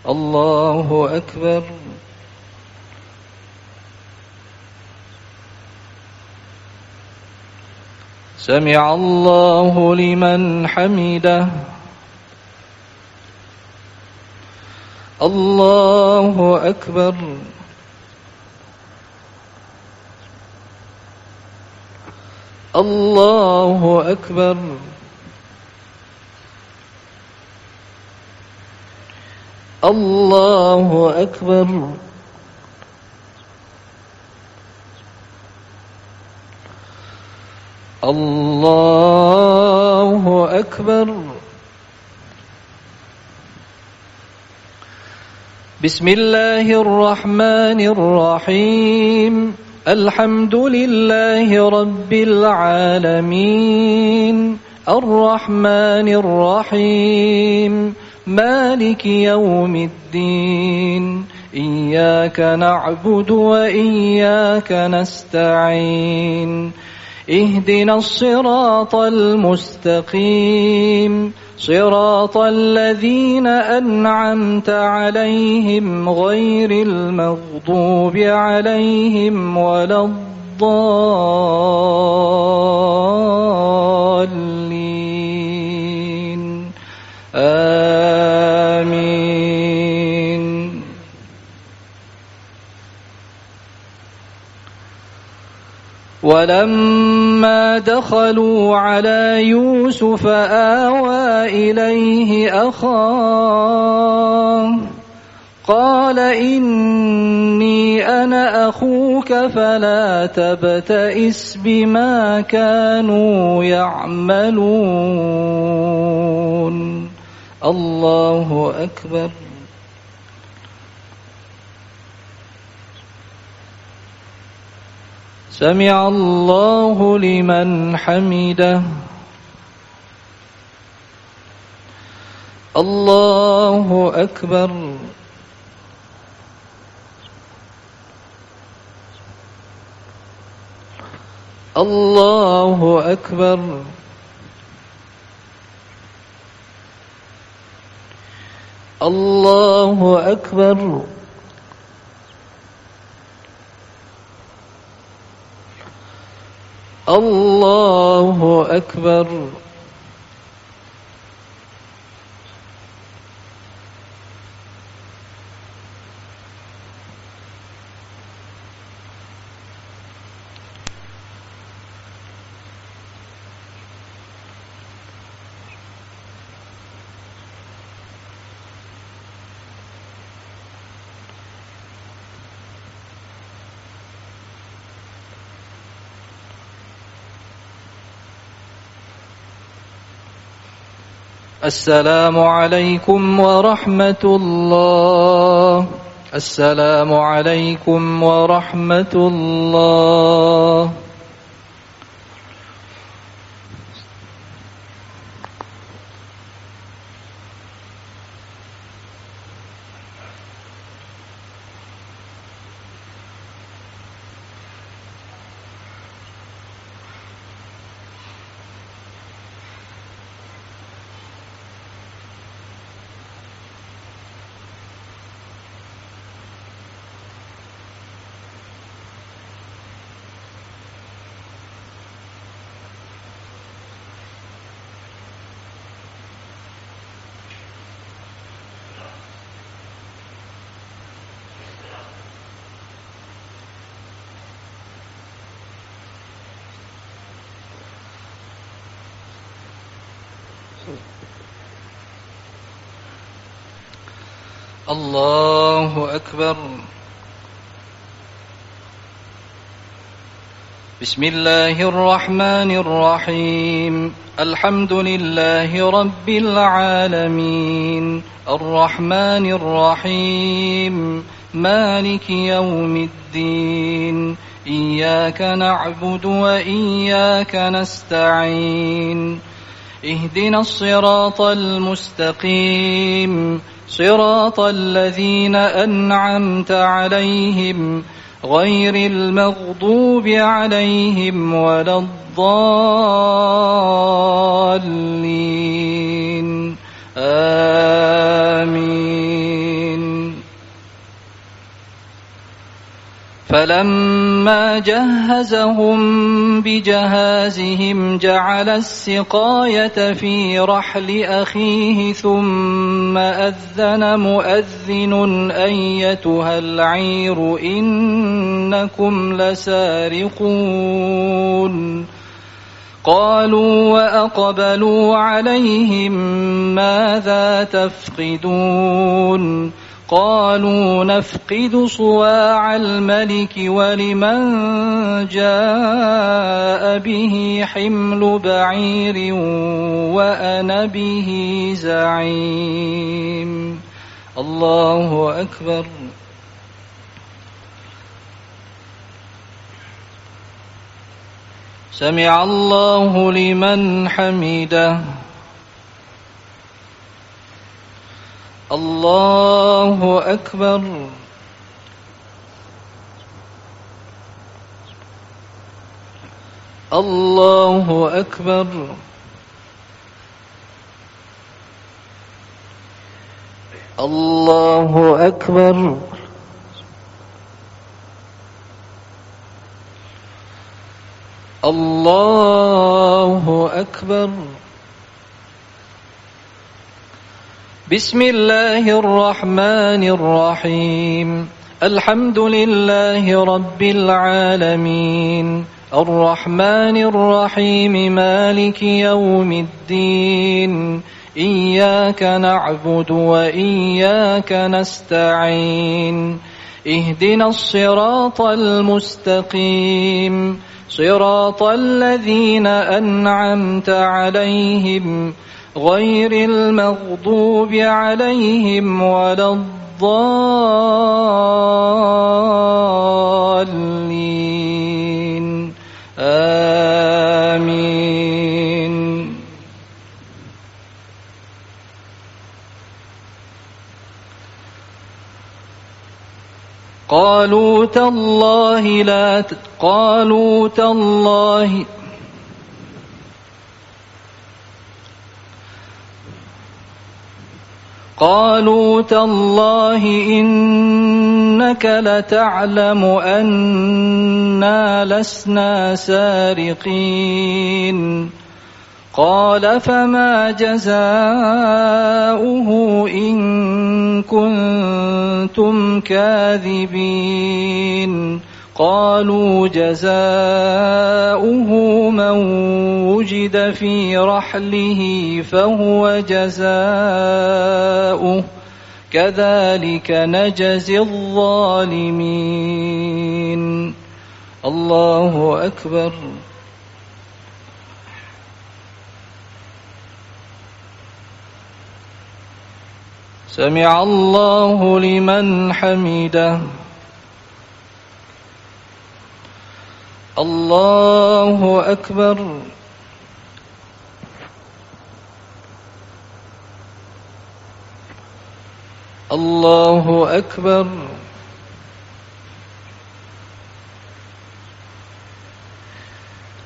الله أكبر. سمع الله لمن حمده. الله أكبر. الله أكبر. الله أكبر. الله أكبر. بسم الله الرحمن الرحيم. الحمد لله رب العالمين. الرحمن الرحيم. مالك يوم الدين. إياك نعبد وإياك نستعين. اهدنا الصراط المستقيم، صراط الذين أنعمت عليهم غير المغضوب عليهم ولا الضالين. آمين. ولما دخلوا على يوسف آوى إليه أخاه، قال إني أنا أخوك فلا تبتئس بما كانوا يعملون. الله أكبر. سمع الله لمن حمده. الله أكبر. الله أكبر. الله أكبر. الله أكبر. السلام عليكم ورحمة الله. السلام عليكم ورحمة الله. الله أكبر. بسم الله الرحمن الرحيم. الحمد لله رب العالمين. الرحمن الرحيم. مالك يوم الدين. إياك نعبد وإياك نستعين. اهدنا الصراط المستقيم. صراط الذين أنعمت عليهم غير المغضوب عليهم ولا الضالين. آمين. فلما جهزهم بجهازهم جعل السقاية في رحل أخيه ثم أذن مؤذن أيتها العير إنكم لسارقون. قالوا وأقبلوا عليهم ماذا تفقدون؟ قالوا نفقد صواع الملك ولمن جاء به حمل بعير وأنا به زعيم. الله أكبر. سمع الله لمن حمده. الله أكبر. الله أكبر. الله أكبر. الله أكبر. بسم الله الرحمن الرحيم. الحمد لله رب العالمين. الرحمن الرحيم. مالك يوم الدين. إياك نعبد وإياك نستعين. اهدنا الصراط المستقيم. صراط الذين أنعمت عليهم غير المغضوب عليهم ولا الضالين. آمين. قالوا تالله لا ت-، قالوا تالله، قالوا تالله إنك لتعلم أنا لسنا سارقين. قال فما جزاؤه إن كنتم كاذبين؟ قالوا جزاؤه من وجد في رحله فهو جزاؤه، كذلك نجزي الظالمين. الله أكبر. سمع الله لمن حمده. الله أكبر. الله أكبر.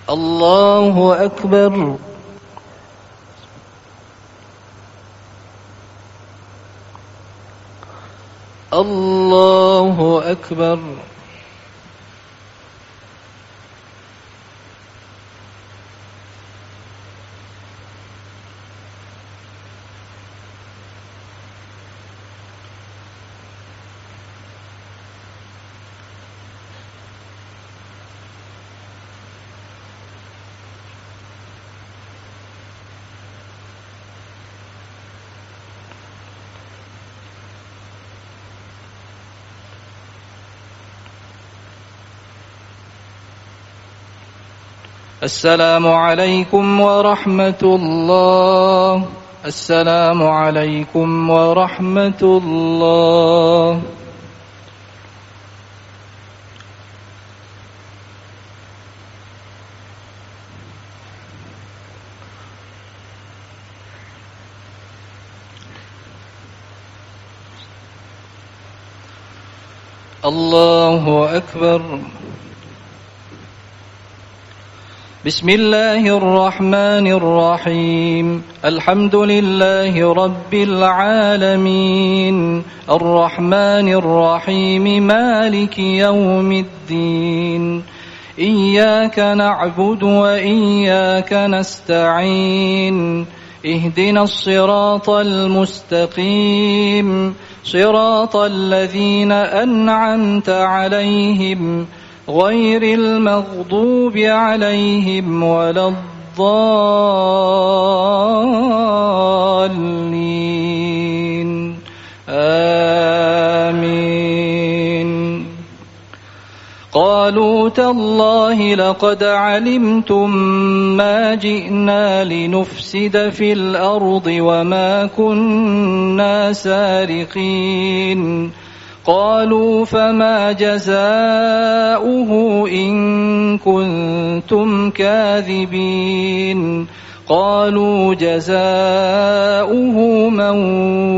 الله أكبر. الله أكبر. السلام عليكم ورحمة الله. السلام عليكم ورحمة الله. الله أكبر. بسم الله الرحمن الرحيم. الحمد لله رب العالمين. الرحمن الرحيم. مالك يوم الدين. إياك نعبد وإياك نستعين. اهدنا الصراط المستقيم. صراط الذين أنعمت عليهم غير المغضوب عليهم ولا الضالين. آمين. قالوا تالله لقد علمتم ما جئنا لنفسد في الأرض وما كنا سارقين. قالوا فما جزاؤه إن كنتم كاذبين. قالوا جزاؤه من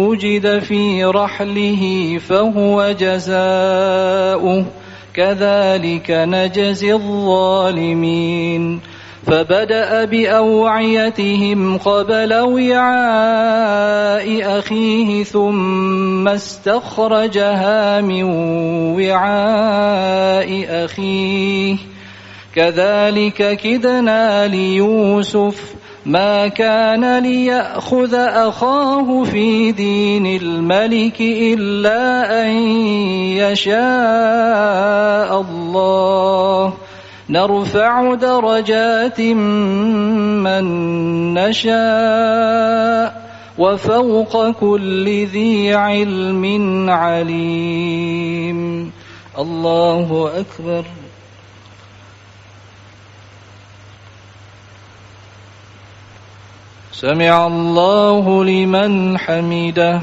وجد في رحله فهو جزاؤه كذلك نجزي الظالمين. فبدأ بأوعيتهم قبل وعاء أخيه ثم استخرجها من وعاء أخيه كذلك كدنا ليوسف ما كان ليأخذ أخاه في دين الملك إلا أن يشاء الله نرفع درجات من نشاء وفوق كل ذي علم عليم. الله أكبر. سمع الله لمن حمده.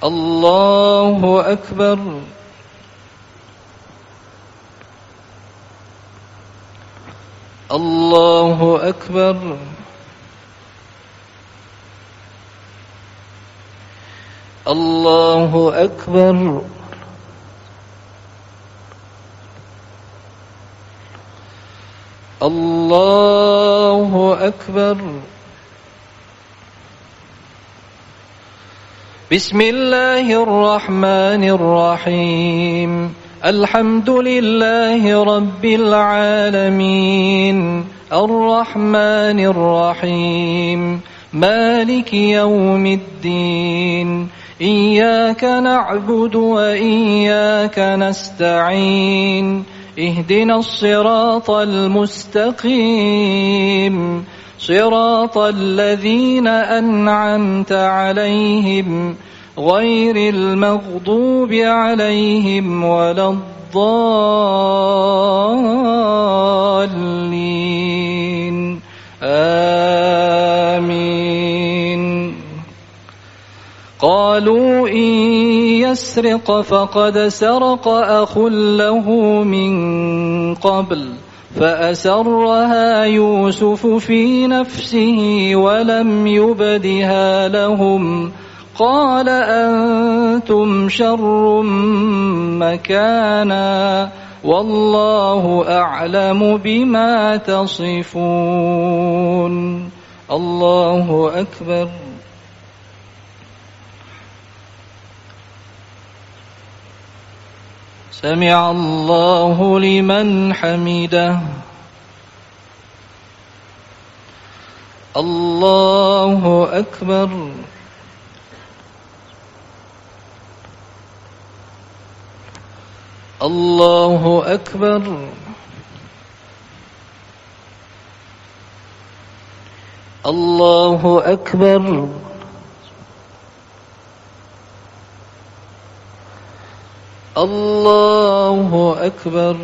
الله أكبر. الله أكبر. الله أكبر. الله أكبر. بسم الله الرحمن الرحيم. الحمد لله رب العالمين. الرحمن الرحيم. مالك يوم الدين. إياك نعبد وإياك نستعين. اهدنا الصراط المستقيم. صراط الذين أنعمت عليهم غير المغضوب عليهم ولا الضالين. آمين. قالوا إن يسرق فقد سرق أخ له من قبل فأسرها يوسف في نفسه ولم يبدها لهم قال أنتم شر مكانا والله أعلم بما تصفون. الله أكبر. سمع الله لمن حمده. الله أكبر. الله أكبر. الله أكبر. الله أكبر.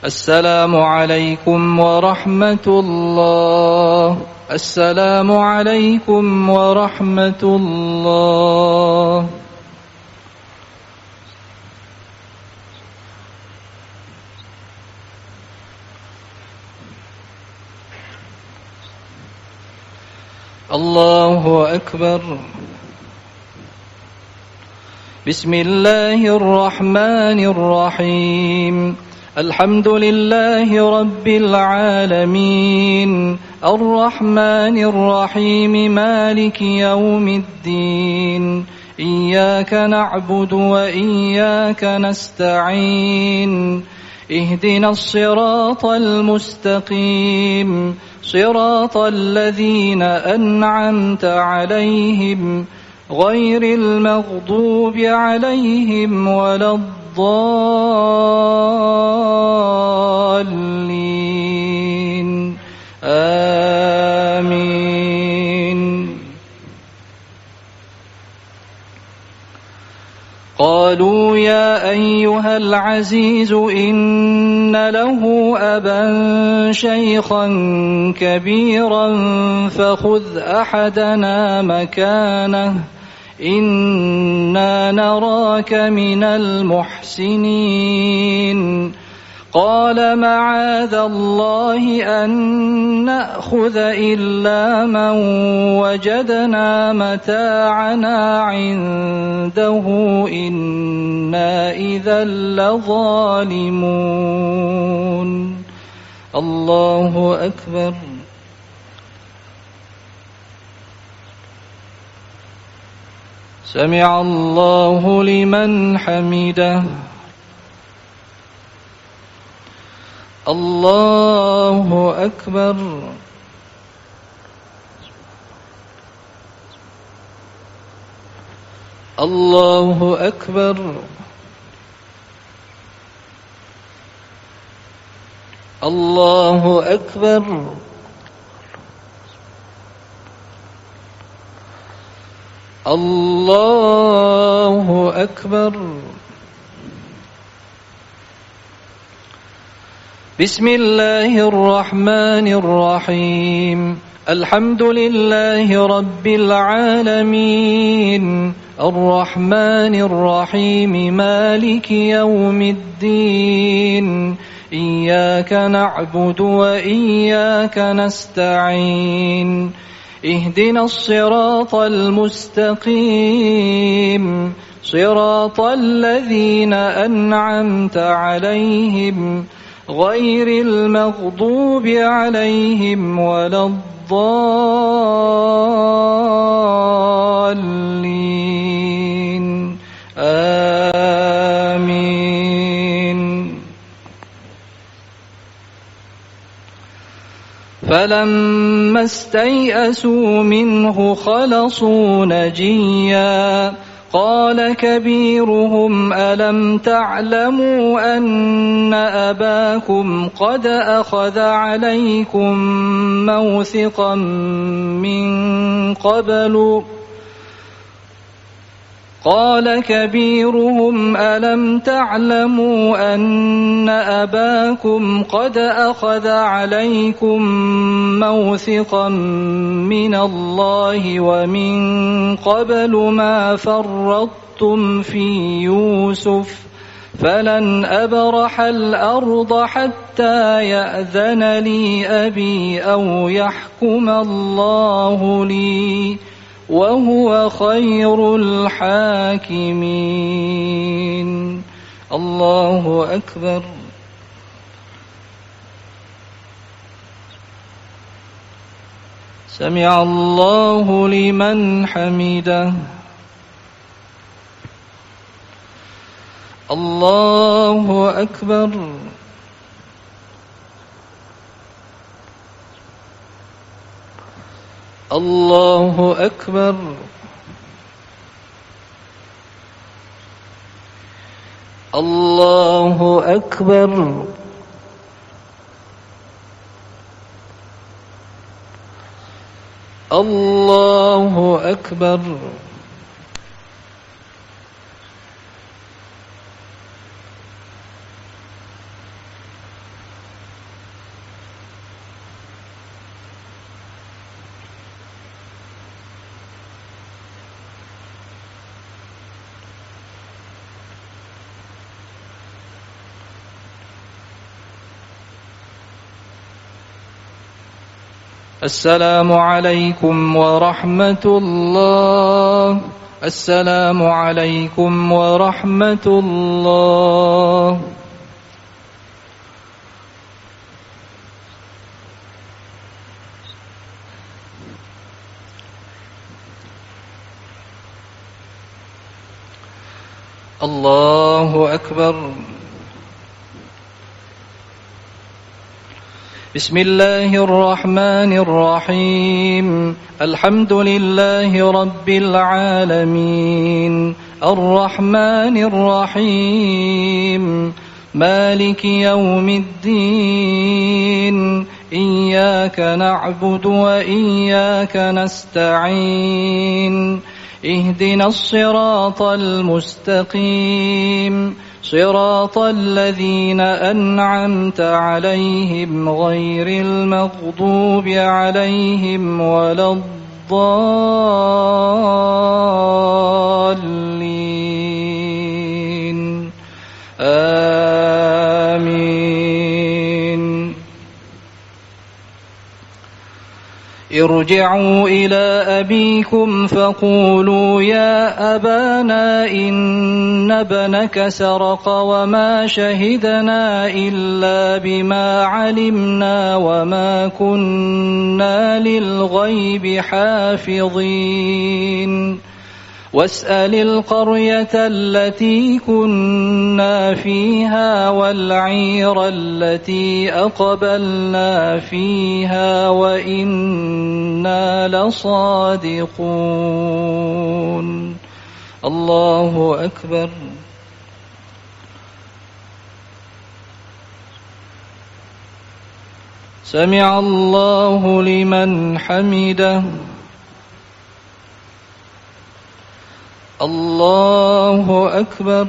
السلام عليكم ورحمة الله. السلام عليكم ورحمة الله. الله أكبر. بسم الله الرحمن الرحيم. الحمد لله رب العالمين. الرحمن الرحيم. مالك يوم الدين. إياك نعبد وإياك نستعين. اهدنا الصراط المستقيم. صراط الذين أنعمت عليهم غير المغضوب عليهم ولا الضالين. آمين. قالوا يا أيها العزيز إن له أبا شيخا كبيرا فخذ أحدنا مكانه إنا نراك من المحسنين. قال معاذ الله أن نأخذ إلا من وجدنا متاعنا عنده إنا إذا لظالمون. الله أكبر. سمع الله لمن حمده. الله أكبر. الله أكبر. الله أكبر. الله أكبر. بسم الله الرحمن الرحيم. الحمد لله رب العالمين. الرحمن الرحيم. مالك يوم الدين. إياك نعبد وإياك نستعين. اهدنا الصراط المستقيم. صراط الذين أنعمت عليهم غير المغضوب عليهم ولا الضالين. آمين. فلما استيئسوا منه خلصوا نجيا قال كبيرهم: ألم تعلموا أن أباكم قد أخذ عليكم موثقا من قبل، قال كبيرهم: ألم تعلموا أن أباكم قد أخذ عليكم موثقا من الله ومن قبل ما فرطتم في يوسف، فلن أبرح الأرض حتى يأذن لي أبي أو يحكم الله لي، وهو خير الحاكمين. الله أكبر. سمع الله لمن حمده. الله أكبر. الله أكبر. الله أكبر. الله أكبر. السلام عليكم ورحمة الله. السلام عليكم ورحمة الله. الله أكبر. بسم الله الرحمن الرحيم. الحمد لله رب العالمين. الرحمن الرحيم. مالك يوم الدين. إياك نعبد وإياك نستعين. اهدنا الصراط المستقيم. صراط الذين أنعمت عليهم غير المغضوب عليهم ولا الضالين. آمين. ارجعوا إلى أبيكم فقولوا يا أبانا إن ابنك سرق وما شهدنا إلا بما علمنا وما كنا للغيب حافظين. واسأل القرية التي كنا فيها والعير التي أقبلنا فيها وإنا لصادقون. الله أكبر. سمع الله لمن حمده. الله أكبر.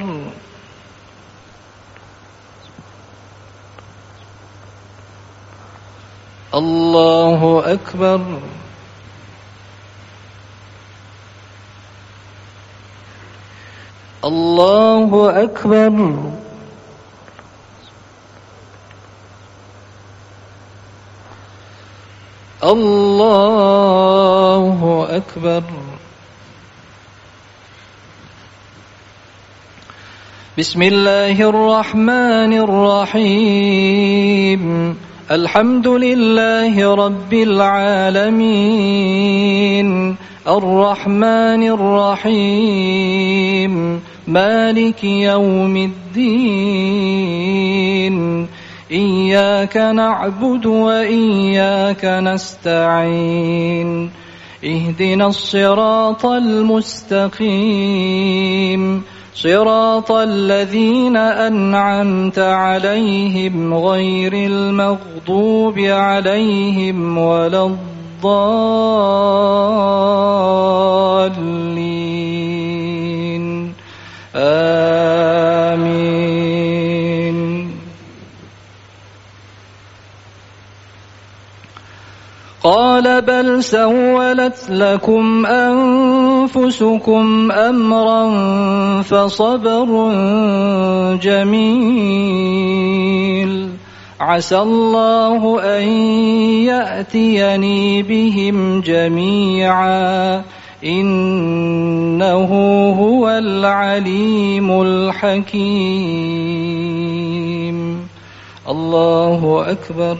الله أكبر. الله أكبر. الله أكبر. بسم الله الرحمن الرحيم. الحمد لله رب العالمين. الرحمن الرحيم. مالك يوم الدين. إياك نعبد وإياك نستعين. اهدنا الصراط المستقيم، صراط الذين أنعمت عليهم غير المغضوب عليهم ولا الضالين. آمين. قال بل سولت لكم أنفسكم أمرا فصبر جميل، عسى الله أن يأتيني بهم جميعا، إنه هو العليم الحكيم. الله أكبر.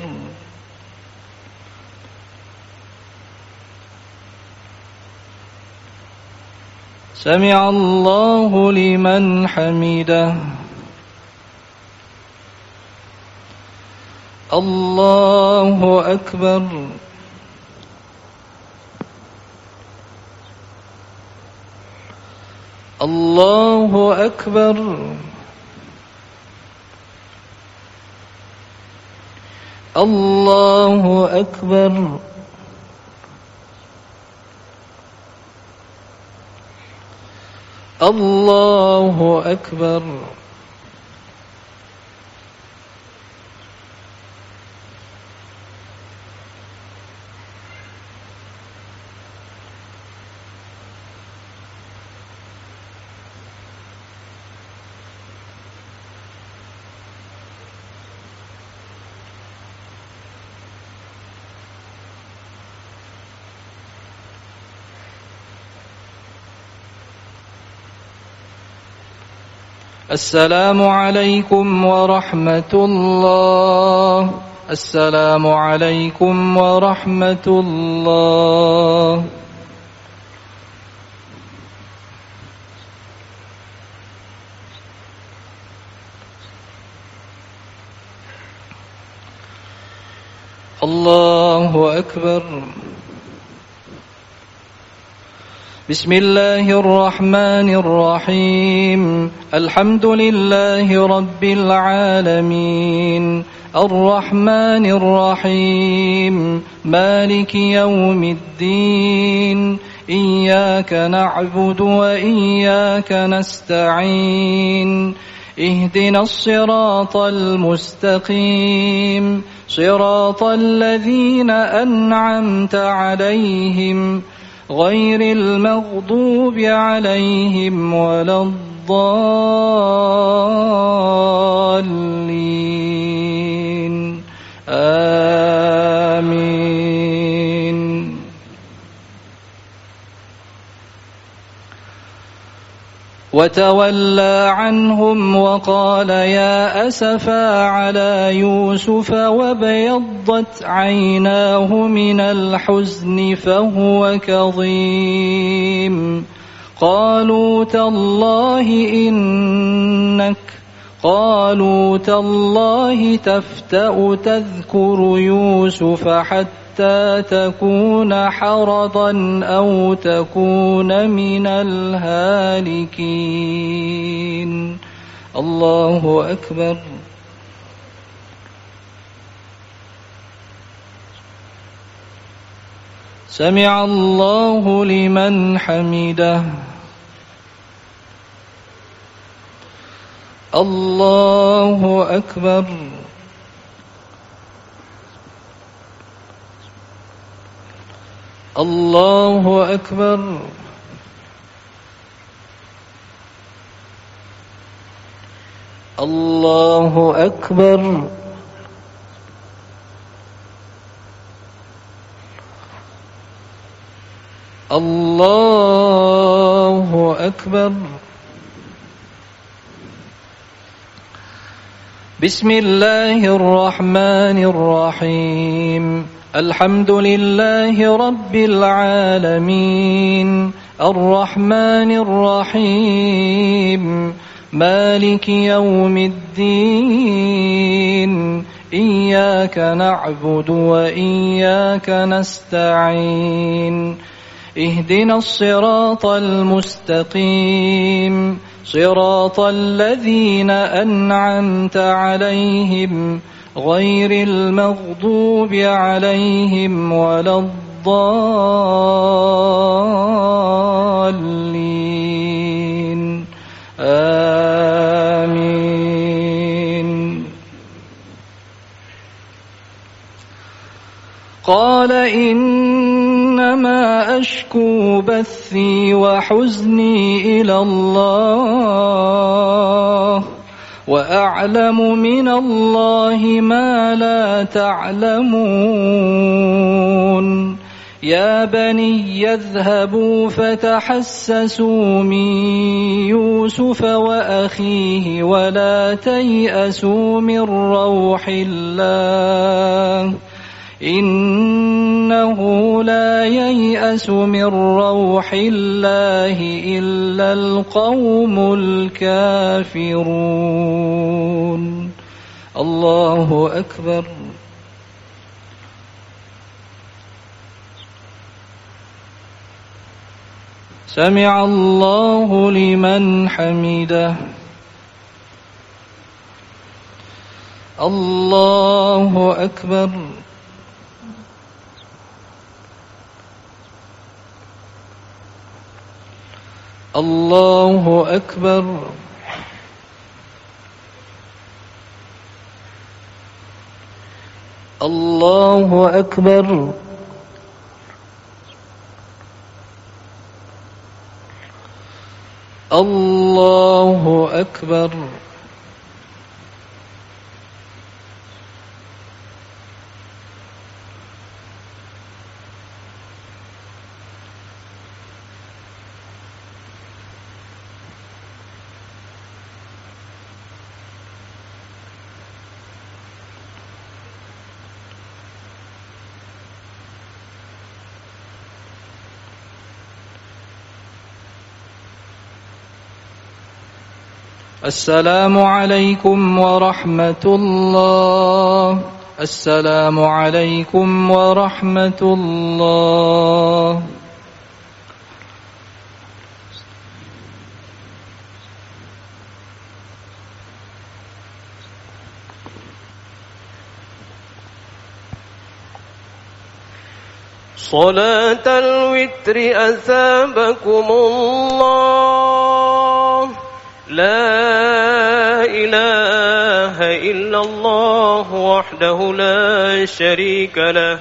سمع الله لمن حمده. الله أكبر. الله أكبر. الله أكبر. الله أكبر. السلام عليكم ورحمة الله. السلام عليكم ورحمة الله. الله أكبر. بسم الله الرحمن الرحيم. الحمد لله رب العالمين. الرحمن الرحيم. مالك يوم الدين. إياك نعبد وإياك نستعين. اهدنا الصراط المستقيم. صراط الذين أنعمت عليهم غير المغضوب عليهم ولا الضالين. آمين. وتولى عنهم وقال يا أسفى على يوسف وابيضت عيناه من الحزن فهو كظيم. قالوا تالله إنك قالوا تالله تفتأ تذكر يوسف حتى تكون حرضا أو تكون من الهالكين. الله أكبر. سمع الله لمن حمده. الله أكبر. الله أكبر. الله أكبر. الله أكبر. بسم الله الرحمن الرحيم. الحمد لله رب العالمين. الرحمن الرحيم. مالك يوم الدين. إياك نعبد وإياك نستعين. اهدنا الصراط المستقيم، صراط الذين أنعمت عليهم، غير المغضوب عليهم ولا الضالين. آمين. قال: إنما أشكو بثي وحزني إلى الله، وأعلم من الله ما لا تعلمون. يا بني اذهبوا فتحسسوا من يوسف وأخيه ولا تيأسوا من روح الله، إنه لا ييأس من روح الله إلا القوم الكافرون. الله أكبر. سمع الله لمن حمده. الله أكبر. الله أكبر. الله أكبر. الله أكبر. السلام عليكم ورحمة الله. السلام عليكم ورحمة الله. صلاة الوتر أثابكم الله. لا إله إلا الله وحده لا شريك له،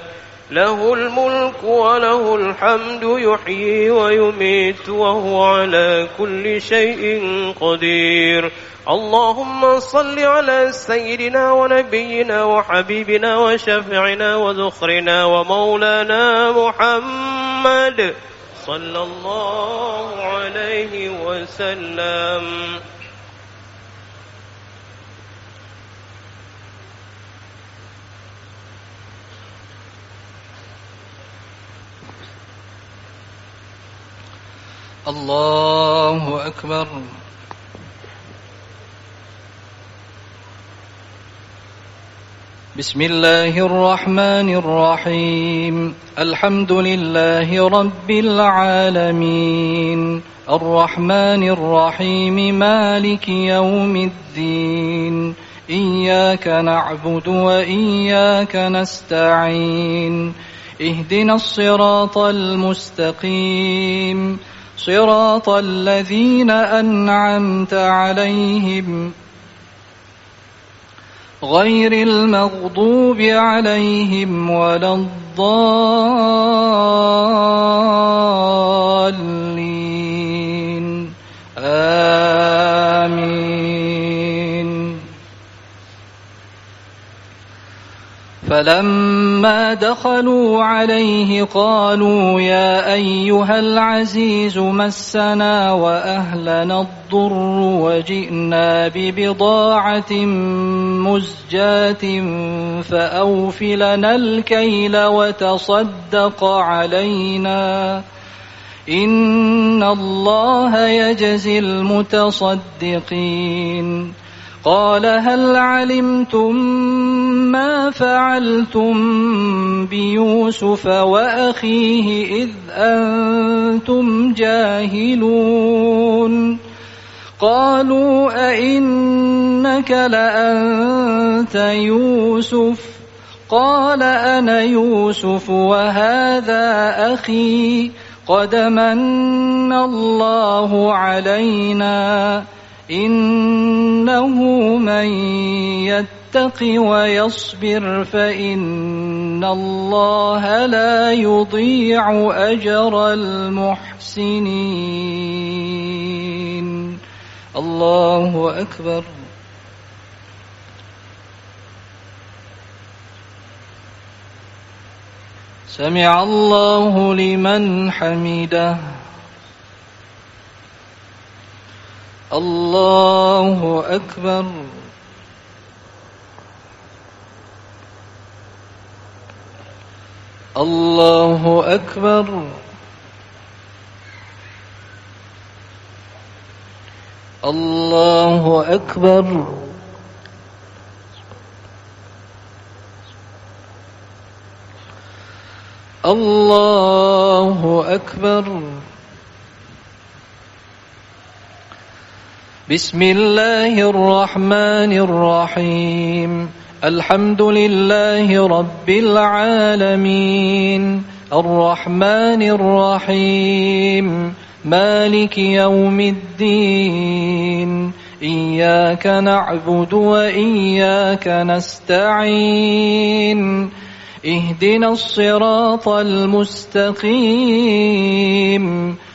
له الملك وله الحمد، يحيي ويميت وهو على كل شيء قدير. اللهم صل على سيدنا ونبينا وحبيبنا وشفيعنا وذخرنا ومولانا محمد صلى الله عليه وسلم. الله أكبر. بسم الله الرحمن الرحيم. الحمد لله رب العالمين. الرحمن الرحيم. مالك يوم الدين. إياك نعبد وإياك نستعين. اهدنا الصراط المستقيم. صراط الذين أنعمت عليهم غير المغضوب عليهم ولا الضالين. آمين. فلما دخلوا عليه قالوا يا أيها العزيز مسنا وأهلنا الضر وجئنا ببضاعة مزجاة فأوف لنا الكيل وتصدق علينا إن الله يجزي المتصدقين. قال هل علمتم ما فعلتم بيوسف وأخيه إذ أنتم جاهلون. قالوا أئنك لأنت يوسف؟ قال أنا يوسف وهذا أخي قد من الله علينا إنه من يتق ويصبر فإن الله لا يضيع أجر المحسنين. الله أكبر. سمع الله لمن حمده. الله أكبر. الله أكبر. الله أكبر. الله أكبر. بسم الله الرحمن الرحيم. الحمد لله رب العالمين. الرحمن الرحيم. مالك يوم الدين. إياك نعبد وإياك نستعين. اهدنا الصراط المستقيم.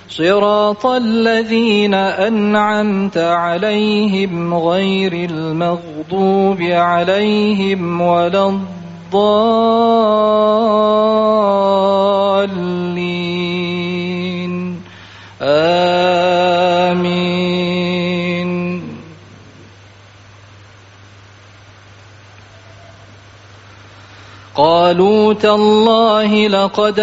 صراط الذين أنعمت عليهم غير المغضوب عليهم ولا الضالين. آمين. قالوا تالله لقد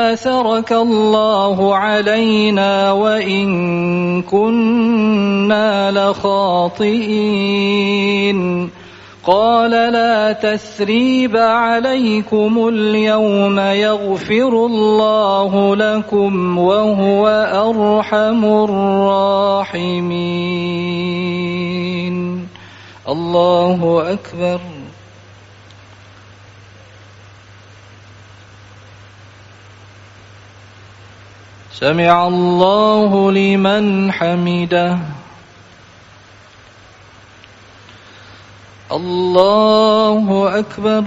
آثرك الله علينا وإن كنا لخاطئين. قال لا تثريب عليكم اليوم يغفر الله لكم وهو أرحم الراحمين. الله أكبر. سمع الله لمن حمده. الله أكبر.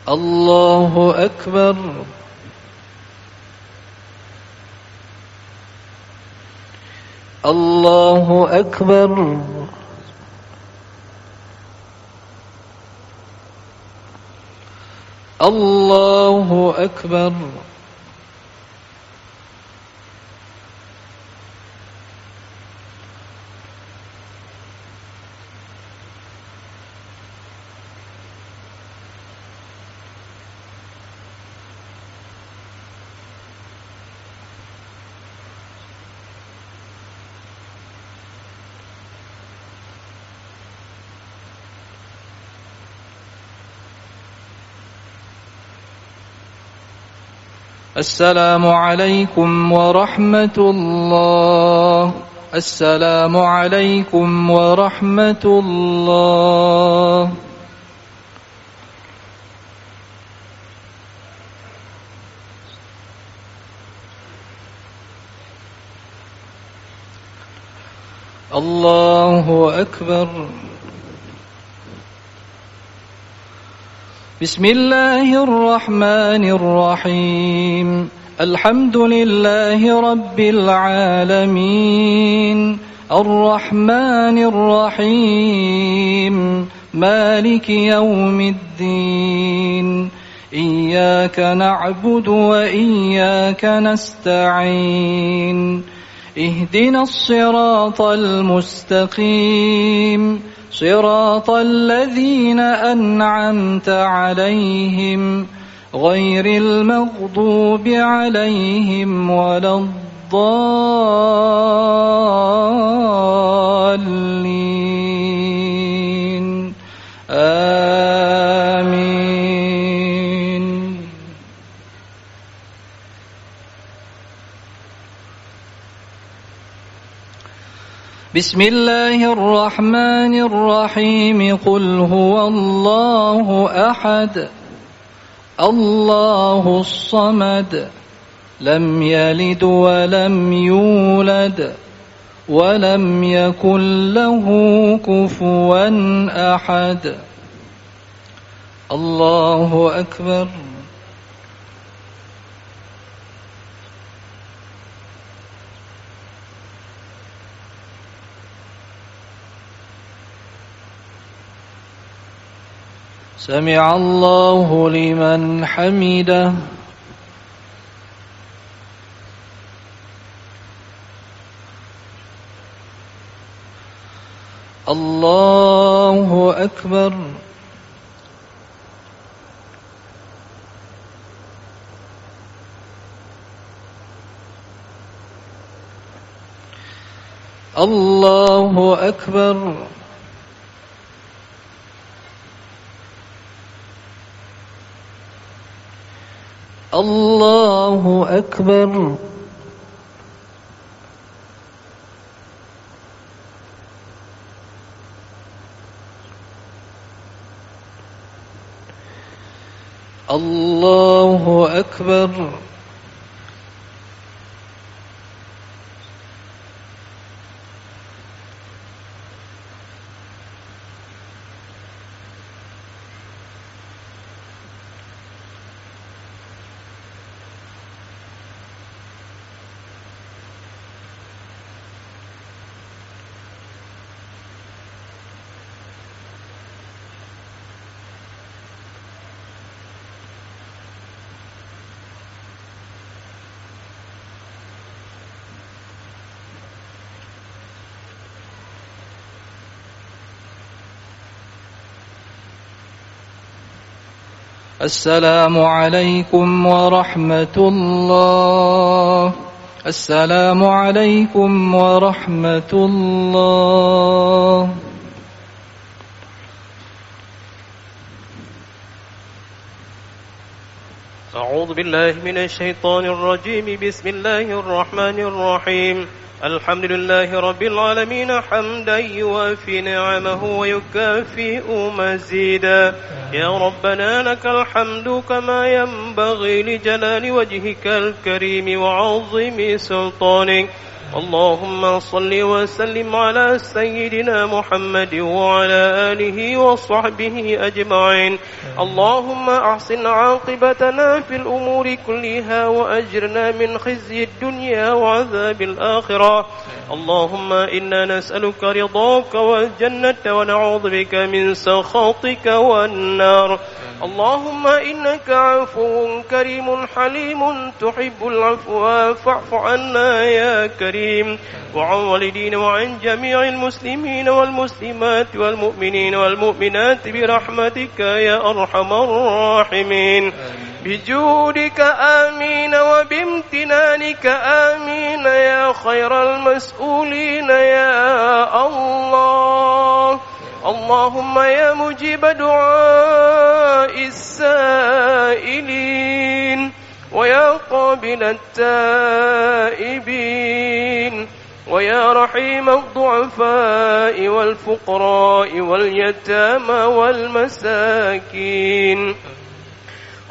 الله أكبر. الله أكبر. الله أكبر. السلام عليكم ورحمة الله. السلام عليكم ورحمة الله. الله أكبر. بسم الله الرحمن الرحيم. الحمد لله رب العالمين. الرحمن الرحيم. مالك يوم الدين. إياك نعبد وإياك نستعين. اهدنا الصراط المستقيم. صراط الذين أنعمت عليهم غير المغضوب عليهم ولا الضالين. آمين. بسم الله الرحمن الرحيم. قل هو الله أحد. الله الصمد. لم يلد ولم يولد. ولم يكن له كفوا أحد. الله أكبر. سمع الله لمن حمده. الله أكبر. الله أكبر. الله أكبر. الله أكبر. السلام عليكم ورحمة الله. السلام عليكم ورحمة الله. أعوذ بالله من الشيطان الرجيم. بسم الله الرحمن الرحيم. الحمد لله رب العالمين، حمدا يوافي نعمه ويكافئ مزيدا. يا ربنا، لك الحمد كما ينبغي لجلال وجهك الكريم وعظيم سلطانك. اللهم صل وسلم على سيدنا محمد وعلى آله وصحبه أجمعين. اللهم أحسن عاقبتنا في الأمور كلها وأجرنا من خزي الدنيا وعذاب الآخرة. اللهم إنا نسألك رضاك والجنة ونعوذ بك من سخطك والنار. اللهم إنك عفو كريم حليم تحب العفو فاعف عنا يا كريم، وعن والدينا وعن جميع المسلمين والمسلمات والمؤمنين والمؤمنات برحمتك يا أرحم الراحمين. بجودك آمين وبامتنانك آمين يا خير المسؤولين يا الله. اللهم يا مجيب دعاء السائلين، ويا قابل التائبين، ويا رحيم الضعفاء والفقراء واليتامى والمساكين.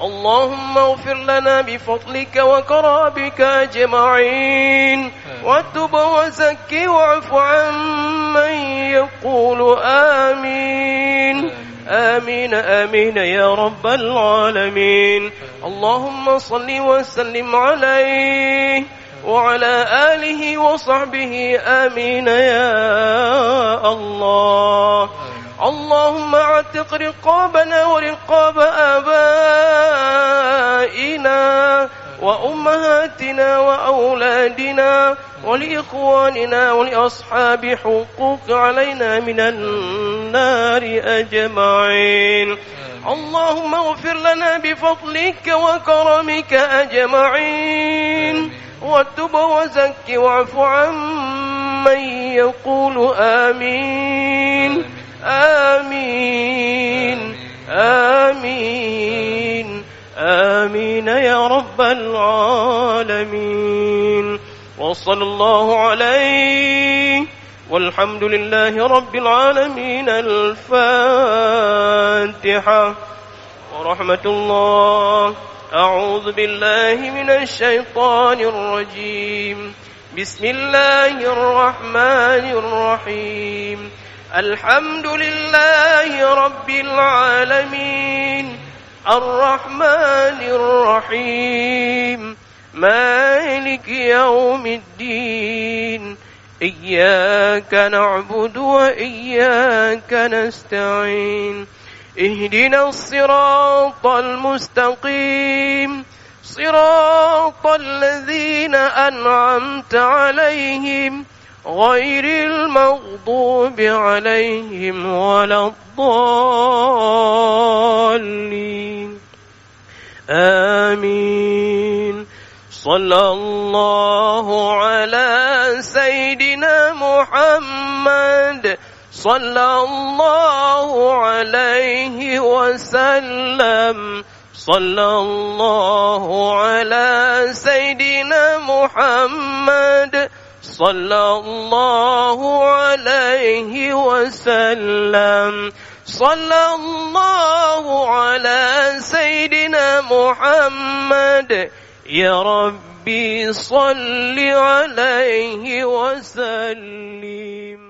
اللهم اغفر لنا بفضلك وكرمك أجمعين، وتب وزكي واعف عمن يقول آمين. آمين، آمين يا رب العالمين. اللهم صل وسلم عليه وعلى آله وصحبه آمين يا الله. اللهم اعتق رقابنا ورقاب آبائنا وأمهاتنا وأولادنا ولإخواننا ولأصحاب حقوق علينا من النار أجمعين. اللهم اغفر لنا بفضلك وكرمك أجمعين. وتب وزكي واعف عمن يقول آمين. آمين. آمين. آمين يا رب العالمين. وصلى الله عليه والحمد لله رب العالمين. الفاتحة. ورحمة الله. أعوذ بالله من الشيطان الرجيم. بسم الله الرحمن الرحيم. الحمد لله رب العالمين. الرحمن الرحيم. مالك يوم الدين. إياك نعبد وإياك نستعين. اهدنا الصراط المستقيم. صراط الذين أنعمت عليهم غير المغضوب عليهم ولا الضالين. آمين. صلى الله على سيدنا محمد. صلى الله عليه وسلم. صلى الله على سيدنا محمد. صلى الله عليه وسلم. صلى الله على سيدنا محمد. يا ربي صل عليه وسلم.